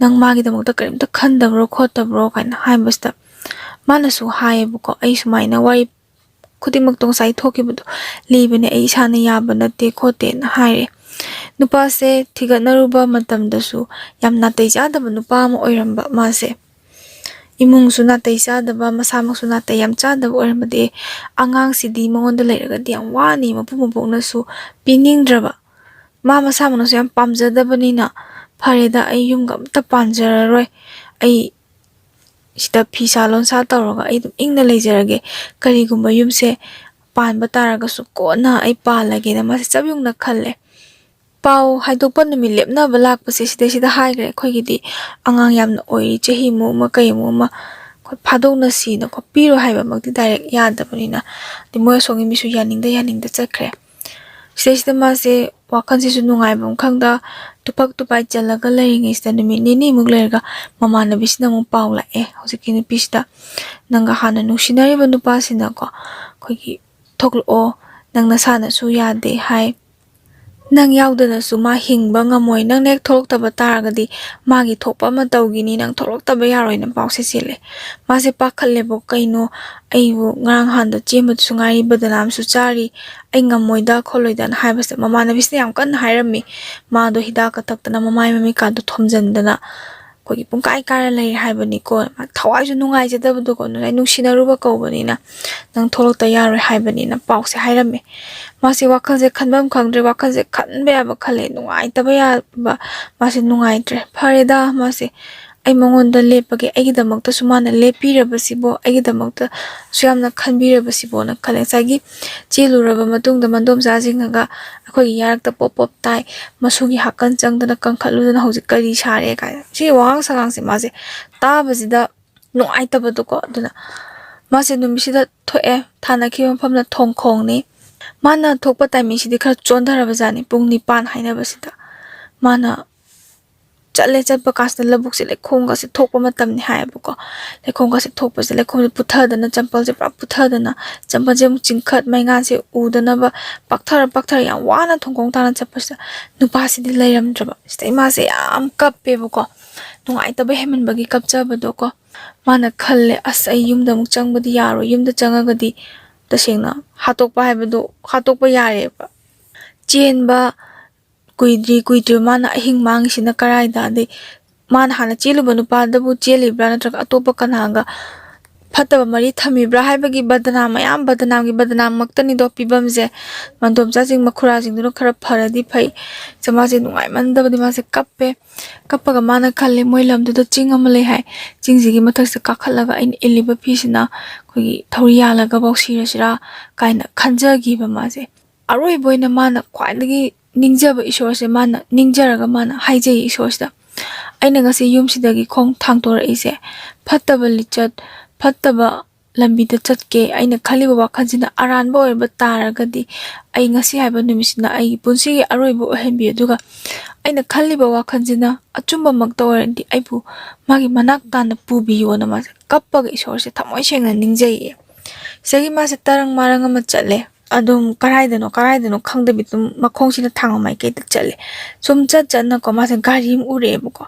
ꯅꯪ ꯃꯥꯒꯤꯗꯃꯛꯇ ꯀꯔꯤꯝꯇ ꯈꯟꯗꯕ꯭ꯔꯣ ꯈꯣꯠꯇꯕ꯭ꯔꯣ?" ꯀꯥꯏꯅ ꯍꯥꯏꯕꯁꯤꯗ ꯃꯥꯅꯁꯨ ꯍꯥꯏꯌꯦꯕꯀꯣ, "ꯑꯩ ꯁꯨꯃꯥꯏꯅ ꯋꯥꯔꯤ ꯈꯨꯗꯤꯡꯃꯛꯇꯣ ꯉꯁꯥꯏ ꯊꯣꯛꯈꯤꯕꯗꯣ ꯂꯤꯕꯅꯦ, ꯑꯩ ꯏꯁꯥꯅ ꯌꯥꯕ ꯅꯠꯇꯦ ꯈꯣꯠꯇꯦꯅ" ꯍꯥꯏꯔꯦ꯫ ꯅꯨꯄꯥꯁꯦ ꯊꯤꯒꯠꯅꯔꯨꯕ ꯃꯇꯝꯗꯁꯨ ꯌꯥꯝ ꯅꯥꯇꯩ ꯆꯥꯗꯕ ꯅꯨꯄꯥ ꯑꯃ ꯑꯣꯏꯔꯝꯕ ꯃꯥꯁꯦ꯫ ꯏꯃꯨꯡꯁꯨ ꯅꯥꯇꯩ ꯆꯥꯗꯕ, ꯃꯁꯥꯃꯛꯁꯨ ꯅꯥꯇꯩ ꯌꯥꯝ ꯆꯥꯗꯕ ꯑꯣꯏꯔꯝꯕꯗꯤ ꯑꯉꯥꯡꯁꯤꯗꯤ ꯃꯉꯣꯟꯗ ꯂꯩꯔꯒꯗꯤ ꯌꯥꯝ ꯋꯥꯅꯤ, ꯃꯄꯨ ꯃꯕꯣꯛꯅꯁꯨ ꯄꯤꯅꯤꯡꯗ꯭ꯔꯕ꯫ ꯃꯥ ꯃꯁꯥꯃꯛꯅꯁꯨ ꯌꯥꯝ ꯄꯥꯝꯖꯗꯕꯅꯤꯅ, "ꯐꯔꯦꯗ, ꯑꯩ ꯌꯨꯝꯒ ꯑꯝꯇ ꯄꯥꯟꯖꯔꯔꯣꯏ, ꯑꯩ ꯁꯤꯗ ꯐꯤꯁꯥ ꯂꯣꯟꯁꯥ ꯇꯧꯔꯒ ꯑꯩ ꯑꯗꯨꯝ ꯏꯪꯅ ꯂꯩꯖꯔꯒꯦ, ꯀꯔꯤꯒꯨꯝꯕ ꯌꯨꯝꯁꯦ ꯄꯥꯟꯕ ꯇꯥꯔꯒꯁꯨ ꯀꯣꯟꯅ ꯑꯩ ꯄꯥꯜꯂꯒꯦꯅ" ꯃꯥꯁꯦ ꯆꯞ ꯌꯨꯡꯅ ꯈꯜꯂꯦ꯫ ꯄꯥꯎ ꯍꯥꯏꯗꯣꯛꯄ ꯅꯨꯃꯤꯠ ꯂꯦꯞꯅꯕ ꯂꯥꯛꯄꯁꯦ ꯁꯤꯗꯩꯁꯤꯗ ꯍꯥꯏꯈ꯭ꯔꯦ, "ꯑꯩꯈꯣꯏꯒꯤꯗꯤ ꯑꯉꯥꯡ ꯌꯥꯝꯅ ꯑꯣꯏꯔꯤ, ꯆꯍꯤꯃꯨꯛ ꯑꯃ ꯀꯩꯃꯨꯛ ꯑꯃ ꯑꯩꯈꯣꯏ ꯐꯥꯗꯣꯛꯅꯁꯤꯅ ꯈꯣꯠꯄꯤꯔꯣ" ꯍꯥꯏꯕꯃꯛꯇꯤ direct ꯌꯥꯗꯕꯅꯤꯅ, ꯑꯗꯩ ꯃꯣꯏ ꯑꯁꯣꯝꯒꯤ ꯃꯤꯁꯨ ꯌꯥꯅꯤꯡꯗ ꯌꯥꯅꯤꯡꯗ ꯆꯠꯈ꯭ꯔꯦ꯫ ꯁꯤꯗꯩꯁꯤꯗ ꯃꯥꯁꯦ ꯋꯥꯈꯜꯁꯤꯁꯨ ꯅꯨꯡꯉꯥꯏꯕ ꯑꯃ ꯈꯪꯗ ꯇꯨꯄꯛ ꯇꯨꯄꯥꯏ ꯆꯜꯂꯒ ꯂꯩꯔꯤꯉꯩꯁꯤꯗ ꯅꯨꯃꯤꯠ ꯅꯤꯅꯤꯃꯨꯛ ꯂꯩꯔꯒ ꯃꯃꯥꯟꯅꯕꯤꯁꯤꯅ ꯑꯃꯨꯛ ꯄꯥꯎ ꯂꯥꯛꯑꯦ, ꯍꯧꯖꯤꯛꯀꯤ ꯅꯨꯄꯤꯁꯤꯗ, "ꯅꯪꯒ ꯍꯥꯟꯅ ꯅꯨꯡꯁꯤꯅꯔꯤꯕ ꯅꯨꯄꯥꯁꯤꯅꯀꯣ, ꯑꯩꯈꯣꯏꯒꯤ ꯊꯣꯛꯂꯛꯑꯣ, ꯅꯪ ꯅꯁꯥꯅꯁꯨ ꯌꯥꯗꯦ ꯍꯥꯏ, ꯅꯪ ꯌꯥꯎꯗꯅꯁꯨ ꯃꯥ ꯍꯤꯡꯕ ꯉꯝꯃꯣꯏ, ꯅꯪꯅ ꯍꯦꯛ ꯊꯣꯛꯂꯛꯇꯕ ꯇꯥꯔꯒꯗꯤ ꯃꯥꯒꯤ ꯊꯣꯛꯄ ꯑꯃ ꯇꯧꯈꯤꯅꯤ, ꯅꯪ ꯊꯣꯛꯂꯛꯇꯕ ꯌꯥꯔꯣꯏꯅ" ꯄꯥꯎꯁꯦ ꯆꯦꯜꯂꯦ꯫ ꯃꯥꯁꯦ ꯄꯥꯈꯠꯂꯦꯕ, "ꯀꯩꯅꯣ, ꯑꯩꯕꯨ ꯉꯔꯥꯡ ꯍꯥꯟꯗ ꯆꯦꯟꯕꯗꯨꯁꯨ ꯉꯥꯏꯔꯤ, ꯕꯗꯅꯥꯝꯁꯨ ꯆꯥꯔꯤ, ꯑꯩ ꯉꯝꯃꯣꯏꯗ ꯈꯣꯠꯂꯣꯏꯗꯅ" ꯍꯥꯏꯕꯁꯤꯗ ꯃꯃꯥꯟꯅꯕꯤꯁꯤꯅ ꯌꯥꯝ ꯀꯟꯅ ꯍꯥꯏꯔꯝꯃꯤ꯫ ꯃꯥꯗꯣ ꯍꯤꯗꯥꯛꯀ ꯊꯛꯇꯅ ꯃꯃꯥꯏ ꯃꯃꯤꯠꯀꯥꯗꯣ ꯊꯣꯝꯖꯤꯟꯗꯅ ꯑꯩꯈꯣꯏꯒꯤ ꯄꯨꯡꯀꯥꯏ ꯀꯥꯏꯔ ꯂꯩꯔꯦ ꯍꯥꯏꯕꯅꯤꯀꯣ꯫ ꯊꯋꯥꯏꯁꯨ ꯅꯨꯡꯉꯥꯏꯖꯗꯕꯗꯣꯀꯣ, ꯉꯁꯥꯏ ꯅꯨꯡꯁꯤꯅꯔꯨꯕ ꯀꯧꯕꯅꯤꯅ ꯅꯪ ꯊꯣꯛꯂꯛꯇ ꯌꯥꯔꯣꯏ ꯍꯥꯏꯕꯅꯤꯅ ꯄꯥꯎꯁꯦ ꯍꯥꯏꯔꯝꯃꯦ꯫ ꯃꯥꯁꯦ ꯋꯥꯈꯜꯁꯦ ꯈꯟꯐꯝ ꯈꯪꯗ꯭ꯔꯦ, ꯋꯥꯈꯜꯁꯦ ꯈꯟꯕ ꯌꯥꯕ ꯈꯜꯂꯦ, ꯅꯨꯡꯉꯥꯏꯇꯕ ꯌꯥꯕ꯫ ꯃꯥꯁꯦ ꯅꯨꯡꯉꯥꯏꯇ꯭ꯔꯦ꯫ ꯐꯔꯦꯗ, ꯃꯥꯁꯦ ꯑꯩ ꯃꯉꯣꯟꯗ ꯂꯦꯞꯄꯒꯦ, ꯑꯩꯒꯤꯗꯃꯛꯇꯁꯨ ꯃꯥꯅ ꯂꯦꯞꯄꯤꯔꯕꯁꯤꯕꯨ, ꯑꯩꯒꯤꯗꯃꯛꯇꯁꯨ ꯌꯥꯝꯅ ꯈꯟꯕꯤꯔꯕꯁꯤꯕꯣꯅ ꯈꯜꯂꯦ꯫ ꯉꯁꯥꯏꯒꯤ ꯆꯦꯜꯂꯨꯔꯕ ꯃꯇꯨꯡꯗ ꯃꯟꯗꯣꯝꯆꯥꯁꯤꯡꯅꯒ ꯑꯩꯈꯣꯏꯒꯤ ꯌꯥꯔꯛꯇ ꯄꯣꯞ ꯄꯣꯞ ꯇꯥꯏ, ꯃꯁꯨꯒꯤ ꯍꯥꯀꯟ ꯆꯪꯗꯅ ꯀꯟꯈꯠꯂꯨꯗꯅ ꯍꯧꯖꯤꯛ ꯀꯔꯤ ꯁꯥꯔꯦ ꯀꯥꯏꯅ꯫ ꯁꯤꯒꯤ ꯋꯥꯉꯥꯡ ꯁꯉꯥꯡꯁꯦ ꯃꯥꯁꯦ ꯇꯥꯕꯁꯤꯗ ꯅꯨꯡꯉꯥꯏꯇꯕꯗꯣꯀꯣ꯫ ꯑꯗꯨꯅ ꯃꯥꯁꯦ ꯅꯨꯃꯤꯠꯁꯤꯗ ꯊꯣꯛꯑꯦ, ꯊꯥꯅꯈꯤꯕ ꯃꯐꯝꯗ ꯊꯣꯡ ꯈꯣꯡꯅꯤ꯫ ꯃꯥꯅ ꯊꯣꯛꯄ ꯇꯥꯏꯃꯤꯡꯁꯤꯗꯤ ꯈꯔ ꯆꯣꯟꯊꯔꯕ ꯖꯥꯠꯅꯤ, ꯄꯨꯡ ꯅꯤꯄꯥꯟ ꯍꯥꯏꯅꯕꯁꯤꯗ꯫ ꯃꯥꯅ ꯆꯠꯂꯦ, ꯆꯠꯄ ꯀꯥꯟꯁꯤꯗ ꯂꯧꯕꯨꯛꯁꯦ ꯂꯩꯈꯣꯝꯒꯁꯦ ꯊꯣꯛꯄ ꯃꯇꯝꯅꯤ ꯍꯥꯏꯌꯦꯕꯀꯣ꯫ ꯂꯩꯈꯣꯝꯒꯁꯦ ꯊꯣꯛꯄꯁꯦ, ꯂꯩꯈꯣꯝꯁꯦ ꯄꯨꯊꯗꯅ, ꯆꯝꯄꯜꯁꯦ ꯄꯨꯔꯥ ꯄꯨꯊꯗꯅ, ꯆꯝꯄꯜꯁꯦ ꯑꯃꯨꯛ ꯆꯤꯡꯈꯠ, ꯃꯩꯉꯥꯟꯁꯦ ꯎꯗꯅꯕ ꯄꯥꯛꯊꯔ ꯄꯥꯛꯊꯔ ꯌꯥꯝ ꯋꯥꯅ ꯊꯣꯡꯈꯣꯡ ꯇꯥꯅ ꯆꯠꯄꯁꯤꯗ ꯅꯨꯄꯥꯁꯤꯗꯤ ꯂꯩꯔꯝꯗ꯭ꯔꯕ꯫ ꯁꯤꯗꯩ ꯃꯥꯁꯦ ꯌꯥꯝ ꯀꯞꯄꯦꯕꯀꯣ, ꯅꯨꯡꯉꯥꯏꯇꯕ ꯍꯦꯟꯃꯟꯕꯒꯤ ꯀꯞꯆꯕꯗꯣꯀꯣ꯫ ꯃꯥꯅ ꯈꯜꯂꯦ, "ꯑꯁ, ꯑꯩ ꯌꯨꯝꯗ ꯑꯃꯨꯛ ꯆꯪꯕꯗꯤ ꯌꯥꯔꯣꯏ, ꯌꯨꯝꯗ ꯆꯪꯉꯒꯗꯤ ꯇꯁꯦꯡꯅ ꯍꯥꯠꯇꯣꯛꯄ ꯍꯥꯏꯕꯗꯣ ꯍꯥꯠꯇꯣꯛꯄ ꯌꯥꯔꯦꯕ꯫ ꯆꯦꯟꯕ ꯀꯨꯏꯗ꯭ꯔꯤ ꯀꯨꯏꯗ꯭ꯔꯤ ꯃꯥꯅ ꯑꯍꯤꯡ ꯃꯥꯡꯉꯤꯁꯤꯅ ꯀꯔꯥꯏꯗ? ꯑꯗꯩ ꯃꯥꯅ ꯍꯥꯟꯅ ꯆꯦꯜꯂꯨꯕ ꯅꯨꯄꯥꯗꯕꯨ ꯆꯦꯜꯂꯤꯕ꯭ꯔꯥ, ꯅꯠꯇ꯭ꯔꯒ ꯑꯇꯣꯞꯄ ꯀꯅꯥꯒ ꯐꯠꯇꯕ ꯃꯔꯤ ꯊꯝꯃꯤꯕ꯭ꯔꯥ?" ꯍꯥꯏꯕꯒꯤ ꯕꯗꯅꯥꯝ, ꯃꯌꯥꯝ ꯕꯗꯅꯥꯝꯒꯤ ꯕꯗꯅꯥꯝꯃꯛꯇꯅꯤꯗꯣ ꯄꯤꯐꯝꯁꯦ꯫ ꯃꯟꯗꯣꯝꯆꯥꯁꯤꯡ ꯃꯈꯨꯔꯥꯁꯤꯡꯗꯨꯅ ꯈꯔ ꯐꯔꯗꯤ ꯐꯩ꯫ ꯁꯦ ꯃꯥꯁꯦ ꯅꯨꯡꯉꯥꯏꯃꯟꯗꯕꯗꯤ ꯃꯥꯁꯦ ꯀꯞꯄꯦ꯫ ꯀꯞꯄꯒ ꯃꯥꯅ ꯈꯜꯂꯦ, "ꯃꯣꯏ ꯂꯝꯗꯨꯗ ꯆꯤꯡ ꯑꯃ ꯂꯩ ꯍꯥꯏ, ꯆꯤꯡꯁꯤꯒꯤ ꯃꯊꯛꯁꯤꯗ ꯀꯥꯈꯠꯂꯒ ꯑꯩꯅ ꯏꯜꯂꯤꯕ ꯐꯤꯁꯤꯅ ꯑꯩꯈꯣꯏꯒꯤ ꯊꯧꯔꯤ ꯌꯥꯜꯂꯒꯐꯧ ꯁꯤꯔꯁꯤꯔꯥ" ꯀꯥꯏꯅ ꯈꯟꯖꯈꯤꯕ ꯃꯥꯁꯦ꯫ ꯑꯔꯣꯏꯕ ꯑꯣꯏꯅ ꯃꯥꯅ ꯈ꯭ꯋꯥꯏꯗꯒꯤ ꯅꯤꯡꯖꯕ ꯏꯁꯣꯔꯁꯦ ꯃꯥꯅ ꯅꯤꯡꯖꯔꯒ ꯃꯥꯅ ꯍꯥꯏꯖꯩ ꯏꯁꯣꯔꯁꯤꯗ, "ꯑꯩꯅ ꯉꯁꯤ ꯌꯨꯝꯁꯤꯗꯒꯤ ꯈꯣꯡ ꯊꯥꯡꯗꯣꯔꯛꯏꯁꯦ ꯐꯠꯇꯕ ꯂꯤꯆꯠ, ꯐꯠꯇꯕ ꯂꯝꯕꯤꯗ ꯆꯠꯀꯦ꯫ ꯑꯩꯅ ꯈꯜꯂꯤꯕ ꯋꯥꯈꯜꯁꯤꯅ ꯑꯔꯥꯟꯕ ꯑꯣꯏꯔꯕ ꯇꯥꯔꯒꯗꯤ ꯑꯩ ꯉꯁꯤ ꯍꯥꯏꯕ ꯅꯨꯃꯤꯠꯁꯤꯅ ꯑꯩꯒꯤ ꯄꯨꯟꯁꯤꯒꯤ ꯑꯔꯣꯏꯕ ꯑꯣꯏꯍꯟꯕꯤꯌꯨ, ꯑꯗꯨꯒ ꯑꯩꯅ ꯈꯜꯂꯤꯕ ꯋꯥꯈꯜꯁꯤꯅ ꯑꯆꯨꯝꯕꯃꯛꯇ ꯑꯣꯏꯔꯗꯤ ꯑꯩꯕꯨ ꯃꯥꯒꯤ ꯃꯅꯥꯛ ꯇꯥꯅ ꯄꯨꯕꯤꯌꯣꯅ" ꯃꯥꯁꯦ ꯀꯞꯄꯒ ꯏꯁꯣꯔꯁꯦ ꯊꯃꯣꯏ ꯁꯦꯡꯅ ꯅꯤꯡꯖꯩꯌꯦ꯫ ꯁꯤꯗꯒꯤ ꯃꯥꯁꯦ ꯇꯔꯪ ꯃꯔꯪ ꯑꯃ ꯆꯠꯂꯦ꯫ ꯑꯗꯨꯝ ꯀꯔꯥꯏꯗꯅꯣ ꯀꯔꯥꯏꯗꯅꯣ ꯈꯪꯗꯕꯤ ꯑꯗꯨꯝ ꯃꯈꯣꯡꯁꯤꯅ ꯊꯥꯡꯕ ꯃꯥꯏꯀꯩꯗ ꯆꯠꯂꯦ꯫ ꯁꯨꯝ ꯆꯠ ꯆꯠꯅꯀꯣ, ꯃꯥꯁꯦ ꯒꯥꯔꯤ ꯑꯃ ꯎꯔꯛꯑꯦꯕꯀꯣ꯫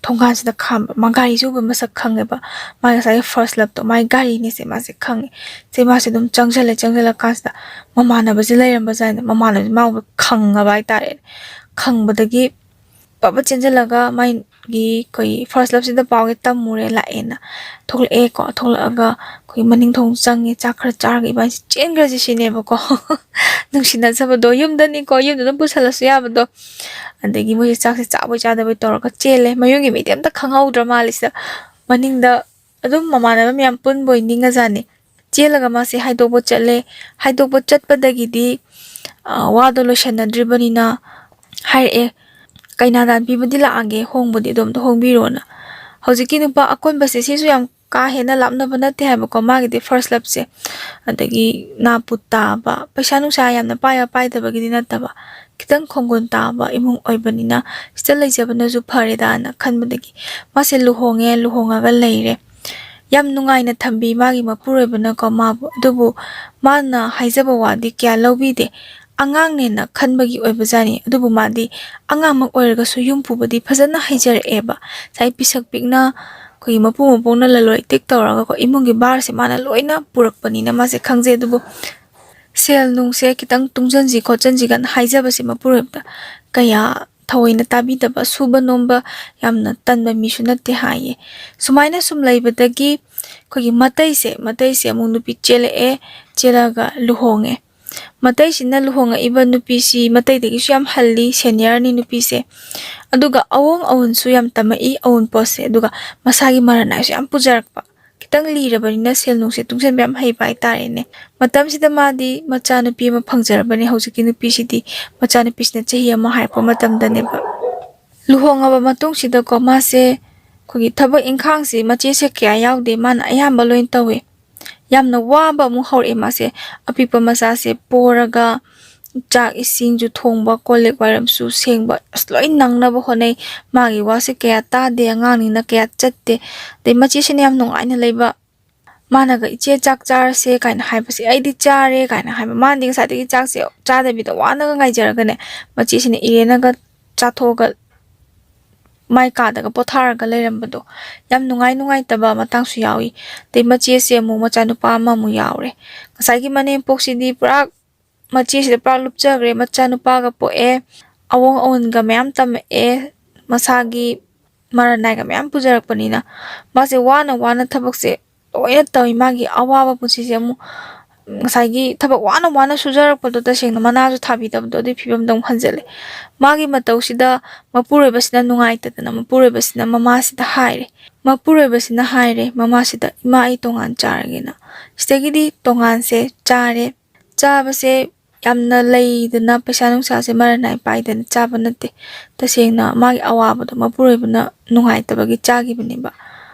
ꯊꯣꯡꯒꯥꯟꯁꯤꯗ ꯈꯥꯝꯕ꯫ ꯃꯥ ꯒꯥꯔꯤꯁꯦ ꯎꯕ ꯃꯁꯛ ꯈꯪꯉꯦꯕ꯫ ꯃꯥ ꯉꯁꯥꯏꯒꯤ first love ꯇꯣ ꯃꯥꯒꯤ ꯒꯥꯔꯤꯅꯦꯁꯦ ꯃꯥꯁꯦ ꯈꯪꯉꯦ꯫ ꯁꯦ ꯃꯥꯁꯦ ꯑꯗꯨꯝ ꯆꯪꯁꯤꯜꯂꯦ꯫ ꯆꯪꯁꯤꯜꯂꯀꯥꯟꯁꯤꯗ ꯃꯃꯥꯟꯅꯕꯁꯦ ꯂꯩꯔꯝꯕ ꯖꯥꯠꯅꯦ꯫ ꯃꯃꯥꯟꯅꯕꯁꯦ ꯃꯥ ꯎꯕꯗ ꯈꯪꯉꯕ ꯍꯥꯏꯇꯥꯔꯦ꯫ ꯈꯪꯕꯗꯒꯤ ꯄꯕ ꯆꯦꯟꯁꯤꯜꯂꯒ ꯃꯥꯒꯤ ꯑꯩꯈꯣꯏꯒꯤ first love ꯁꯤꯗ ꯄꯥꯎꯁꯦ ꯇꯝꯃꯨꯔꯦ, ꯂꯥꯛꯑꯦꯅ꯫ ꯊꯣꯛꯂꯛꯑꯦꯀꯣ, ꯊꯣꯛꯂꯛꯑꯒ ꯑꯩꯈꯣꯏ ꯃꯅꯤꯡ ꯊꯣꯡ ꯆꯪꯉꯦ, ꯆꯥꯛ ꯈꯔ ꯆꯥꯔꯒ ꯏꯕꯥꯅꯤꯁꯦ ꯆꯦꯟꯈ꯭ꯔꯁꯤ ꯁꯤꯅꯦꯕꯀꯣ꯫ ꯅꯨꯡꯁꯤꯅꯖꯕꯗꯣ ꯌꯨꯝꯗꯅꯤꯀꯣ, ꯌꯨꯝꯗ ꯑꯗꯨꯝ ꯄꯨꯁꯜꯂꯁꯨ ꯌꯥꯕꯗꯣ꯫ ꯑꯗꯒꯤ ꯃꯣꯏꯁꯦ ꯆꯥꯛꯁꯦ ꯆꯥꯕꯣꯏ ꯆꯥꯗꯕꯣꯏ ꯇꯧꯔꯒ ꯆꯦꯜꯂꯦ꯫ ꯃꯌꯨꯝꯒꯤ ꯃꯤꯗꯤ ꯑꯝꯇ ꯈꯪꯍꯧꯗ꯭ꯔ ꯃꯥꯜꯂꯦ ꯁꯤꯗ꯫ ꯃꯅꯤꯡꯗ ꯑꯗꯨꯝ ꯃꯃꯥꯟꯅꯕ ꯃꯌꯥꯝ ꯄꯨꯟꯕꯣꯏ ꯅꯤꯡꯉꯖꯥꯠꯅꯤ꯫ ꯆꯦꯜꯂꯒ ꯃꯥꯁꯦ ꯍꯥꯏꯗꯣꯛꯄ ꯆꯠꯂꯦ꯫ ꯍꯥꯏꯗꯣꯛꯄ ꯆꯠꯄꯗꯒꯤꯗꯤ, ꯑ, ꯋꯥꯗꯣ ꯂꯣꯏꯁꯟꯅꯗ꯭ꯔꯤꯕꯅꯤꯅ ꯍꯥꯏꯔꯛꯑꯦ, "ꯀꯩꯅꯥ ꯗꯥꯟ ꯄꯤꯕꯗꯤ ꯂꯥꯛꯑꯒꯦ, ꯍꯣꯡꯕꯗꯤ ꯑꯗꯣꯝꯇ ꯍꯣꯡꯕꯤꯔꯣꯅ"꯫ ꯍꯧꯖꯤꯛꯀꯤ ꯅꯨꯄꯥ ꯑꯀꯣꯟꯕꯁꯦ ꯁꯤꯁꯨ ꯌꯥꯝ ꯀꯥ ꯍꯦꯟꯅ ꯂꯥꯞꯅꯕ ꯅꯠꯇꯦ ꯍꯥꯏꯕꯀꯣ, ꯃꯥꯒꯤꯗꯤ first love ꯁꯦ꯫ ꯑꯗꯒꯤ ꯅꯥꯄꯨ ꯇꯥꯕ, ꯄꯩꯁꯥ ꯅꯨꯡꯁꯥ ꯌꯥꯝꯅ ꯄꯥꯏꯕ ꯄꯥꯏꯗꯕꯒꯤꯗꯤ ꯅꯠꯇꯕ, ꯈꯤꯇꯪ ꯈꯣꯡꯒꯨꯟ ꯇꯥꯕ ꯏꯃꯨꯡ ꯑꯣꯏꯕꯅꯤꯅ ꯁꯤꯗ ꯂꯩꯖꯕꯅꯁꯨ ꯐꯔꯦꯗꯥꯅ ꯈꯟꯕꯗꯒꯤ ꯃꯥꯁꯦ ꯂꯨꯍꯣꯡꯉꯦ, ꯂꯨꯍꯣꯡꯉꯒ ꯂꯩꯔꯦ꯫ ꯌꯥꯝ ꯅꯨꯡꯉꯥꯏꯅ ꯊꯝꯕꯤ ꯃꯥꯒꯤ ꯃꯄꯨꯔꯣꯏꯕꯅꯀꯣ ꯃꯥꯕꯨ꯫ ꯑꯗꯨꯕꯨ ꯃꯥꯅ ꯍꯥꯏꯖꯕ ꯋꯥꯗꯤ ꯀꯌꯥ ꯂꯧꯕꯤꯗꯦ꯫ ꯑꯉꯥꯡꯅꯦꯅ ꯈꯟꯕꯒꯤ ꯑꯣꯏꯕꯖꯥꯠꯅꯤ꯫ ꯑꯗꯨꯕꯨ ꯃꯥꯗꯤ ꯑꯉꯥꯡꯃꯛ ꯑꯣꯏꯔꯒꯁꯨ ꯌꯨꯝ ꯄꯨꯕꯗꯤ ꯐꯖꯅ ꯍꯩꯖꯔꯛꯑꯦꯕ꯫ ꯉꯁꯥꯏ ꯄꯤꯁꯛ ꯄꯤꯛꯅ ꯑꯩꯈꯣꯏꯒꯤ ꯃꯄꯨ ꯃꯄꯨꯅ ꯂꯂꯣꯟ ꯏꯇꯤꯛ ꯇꯧꯔꯒꯀꯣ ꯏꯃꯨꯡꯒꯤ ꯚꯥꯔꯁꯦ ꯃꯥꯅ ꯂꯣꯏꯅ ꯄꯨꯔꯛꯄꯅꯤꯅ ꯃꯥꯁꯦ ꯈꯪꯖꯩ꯫ ꯑꯗꯨꯕꯨ ꯁꯦꯜ ꯅꯨꯡꯁꯦ ꯈꯤꯇꯪ ꯇꯨꯡꯁꯤꯟꯁꯤ ꯈꯣꯠꯆꯤꯟꯁꯤ ꯀꯥꯏꯅ ꯍꯥꯏꯖꯕꯁꯦ ꯃꯄꯨꯔꯣꯏꯕꯗ ꯀꯌꯥ ꯊꯑꯣꯏꯅ ꯇꯥꯕꯤꯗꯕ, ꯁꯨꯕ ꯅꯣꯝꯕ ꯌꯥꯝꯅ ꯇꯟꯕ ꯃꯤꯁꯨ ꯅꯠꯇꯦ ꯍꯥꯏꯌꯦ꯫ ꯁꯨꯃꯥꯏꯅ ꯁꯨꯝ ꯂꯩꯕꯗꯒꯤ ꯑꯩꯈꯣꯏꯒꯤ ꯃꯇꯩꯁꯦ, ꯃꯇꯩꯁꯦ ꯑꯃꯨꯛ ꯅꯨꯄꯤ ꯆꯦꯜꯂꯛꯑꯦ, ꯆꯦꯜꯂꯒ ꯂꯨꯍꯣꯡꯉꯦ꯫ ꯃꯇꯩꯁꯤꯅ ꯂꯨꯍꯣꯡꯉꯛꯏꯕ ꯅꯨꯄꯤꯁꯤ ꯃꯇꯩꯗꯒꯤꯁꯨ ꯌꯥꯝ ꯍꯜꯂꯤ, senior ꯅꯤ ꯅꯨꯄꯤꯁꯦ꯫ ꯑꯗꯨꯒ ꯑꯋꯣꯡ ꯑꯋꯨꯟꯁꯨ ꯌꯥꯝ ꯇꯝꯃꯛꯏ, ꯑꯋꯨꯟꯄꯣꯠꯁꯦ꯫ ꯑꯗꯨꯒ ꯃꯁꯥꯒꯤ ꯃꯔꯟ ꯍꯥꯏꯁꯨ ꯌꯥꯝ ꯄꯨꯖꯔꯛꯄ꯫ ꯈꯤꯇꯪ ꯂꯤꯔꯕꯅꯤꯅ ꯁꯦꯜ ꯅꯨꯡꯁꯦ ꯇꯨꯡꯁꯤꯟꯕ ꯌꯥꯝ ꯍꯩꯕ ꯍꯥꯏꯇꯥꯔꯦꯅꯦ꯫ ꯃꯇꯝꯁꯤꯗ ꯃꯥꯗꯤ ꯃꯆꯥꯅꯨꯄꯤ ꯑꯃ ꯐꯪꯖꯔꯕꯅꯦ꯫ ꯍꯧꯖꯤꯛꯀꯤ ꯅꯨꯄꯤꯁꯤꯗꯤ, ꯃꯆꯥꯅꯨꯄꯤꯁꯤꯅ ꯆꯍꯤ ꯑꯃ ꯍꯥꯏꯔꯛꯄ ꯃꯇꯝꯗꯅꯦꯕ꯫ ꯂꯨꯍꯣꯡꯉꯕ ꯃꯇꯨꯡꯁꯤꯗꯀꯣ ꯃꯥꯁꯦ ꯑꯩꯈꯣꯏꯒꯤ ꯊꯕꯛ ꯏꯪꯈꯥꯡꯁꯤ ꯃꯆꯦꯁꯦ ꯀꯌꯥ ꯌꯥꯎꯗꯦ, ꯃꯥꯅ ꯑꯌꯥꯝꯕ ꯂꯣꯏꯅ ꯇꯧꯋꯦ꯫ ꯌꯥꯝꯅ ꯋꯥꯕ ꯑꯃꯨꯛ ꯍꯧꯔꯛꯑꯦ ꯃꯥꯁꯦ꯫ ꯑꯄꯤꯛꯄ ꯃꯆꯥꯁꯦ ꯄꯣꯔꯒ ꯆꯥꯛ ꯏꯁꯤꯡꯁꯨ ꯊꯣꯡꯕ, ꯀꯣꯜ ꯂꯤꯛ ꯋꯥꯏꯔꯝꯁꯨ ꯁꯦꯡꯕ, ꯑꯁ, ꯂꯣꯏ ꯅꯪꯅꯕ ꯍꯣꯠꯅꯩ꯫ ꯃꯥꯒꯤ ꯋꯥꯁꯦ ꯀꯌꯥ ꯇꯥꯗꯦ, ꯑꯉꯥꯡꯅꯤꯅ ꯀꯌꯥ ꯆꯠꯇꯦ꯫ ꯑꯗꯩ ꯃꯆꯦꯁꯤꯅ ꯌꯥꯝ ꯅꯨꯡꯉꯥꯏꯅ ꯂꯩꯕ꯫ ꯃꯥꯅꯒ "ꯏꯆꯦ, ꯆꯥꯛ ꯆꯥꯔꯁꯦ" ꯀꯥꯏꯅ ꯍꯥꯏꯕꯁꯦ, "ꯑꯩꯗꯤ ꯆꯥꯔꯦ" ꯀꯥꯏꯅ ꯍꯥꯏꯕ꯫ ꯃꯥꯅꯗꯤ ꯉꯁꯥꯏꯗꯒꯤ ꯆꯥꯛꯁꯦ ꯆꯥꯗꯕꯤꯗ ꯋꯥꯅꯒ ꯉꯥꯏꯖꯔꯒꯅꯦ, ꯃꯆꯦꯁꯤꯅ ꯏꯔꯦꯟꯅꯒ ꯆꯥꯊꯣꯛꯑꯒ ꯃꯥꯏ ꯀꯥꯗꯒ ꯄꯣꯊꯥꯔꯒ ꯂꯩꯔꯝꯕꯗꯣ ꯌꯥꯝ ꯅꯨꯡꯉꯥꯏ ꯅꯨꯡꯉꯥꯏꯇꯕ ꯃꯇꯥꯡꯁꯨ ꯌꯥꯎꯏ꯫ ꯑꯗꯩ ꯃꯆꯦꯁꯦ ꯑꯃꯨꯛ ꯃꯆꯥꯅꯨꯄꯥ ꯑꯃꯃꯨꯛ ꯌꯥꯎꯔꯦ꯫ ꯉꯁꯥꯏꯒꯤ ꯃꯅꯦꯝꯄꯣꯛꯁꯤꯗꯤ ꯄꯨꯔꯥ ꯃꯆꯦꯁꯤꯗ ꯄꯨꯔꯥ ꯂꯨꯞꯆꯈ꯭ꯔꯦ꯫ ꯃꯆꯥꯅꯨꯄꯥꯒ ꯄꯣꯛꯑꯦ꯫ ꯑꯋꯣꯡ ꯑꯋꯣꯟꯒ ꯃꯌꯥꯝ ꯇꯝꯃꯛꯑꯦ꯫ ꯃꯁꯥꯒꯤ ꯃꯔꯟ ꯅꯥꯏꯒ ꯃꯌꯥꯝ ꯄꯨꯖꯔꯛꯄꯅꯤꯅ ꯃꯥꯁꯦ ꯋꯥꯅ ꯋꯥꯅ ꯊꯕꯛꯁꯦ ꯂꯣꯏꯅ ꯇꯧꯏ꯫ ꯃꯥꯒꯤ ꯑꯋꯥꯕ ꯄꯨꯟꯁꯤꯁꯦ ꯑꯃꯨꯛ ꯉꯁꯥꯏꯒꯤ ꯊꯕꯛ ꯋꯥꯅ ꯋꯥꯅ ꯁꯨꯖꯔꯛꯄꯗꯣ ꯇꯁꯦꯡꯅ ꯃꯅꯥꯁꯨ ꯊꯥꯕꯤꯗꯕꯗꯣ ꯑꯗꯨꯒꯤ ꯐꯤꯕꯝꯗ ꯑꯃꯨꯛ ꯍꯟꯖꯤꯜꯂꯦ꯫ ꯃꯥꯒꯤ ꯃꯇꯧꯁꯤꯗ ꯃꯄꯨꯔꯣꯏꯕꯁꯤꯅ ꯅꯨꯡꯉꯥꯏꯇꯗꯅ ꯃꯄꯨꯔꯣꯏꯕꯁꯤꯅ ꯃꯃꯥꯁꯤꯗ ꯍꯥꯏꯔꯦ꯫ ꯃꯄꯨꯔꯣꯏꯕꯁꯤꯅ ꯍꯥꯏꯔꯦ ꯃꯃꯥꯁꯤꯗ, "ꯏꯃꯥ, ꯑꯩ ꯇꯣꯉꯥꯟ ꯆꯥꯔꯒꯦꯅ"꯫ ꯁꯤꯗꯒꯤꯗꯤ ꯇꯣꯉꯥꯟꯁꯦ ꯆꯥꯔꯦ꯫ ꯆꯥꯕꯁꯦ ꯌꯥꯝꯅ ꯂꯩꯗꯅ ꯄꯩꯁꯥ ꯅꯨꯡꯁꯥꯁꯦ ꯃꯔꯟ ꯅꯥꯏ ꯄꯥꯏꯗꯅ ꯆꯥꯕ ꯅꯠꯇꯦ꯫ ꯇꯁꯦꯡꯅ ꯃꯥꯒꯤ ꯑꯋꯥꯕꯗꯣ ꯃꯄꯨꯔꯣꯏꯕꯅ ꯅꯨꯡꯉꯥꯏꯇꯕꯒꯤ ꯆꯥꯈꯤꯕꯅꯦꯕ꯫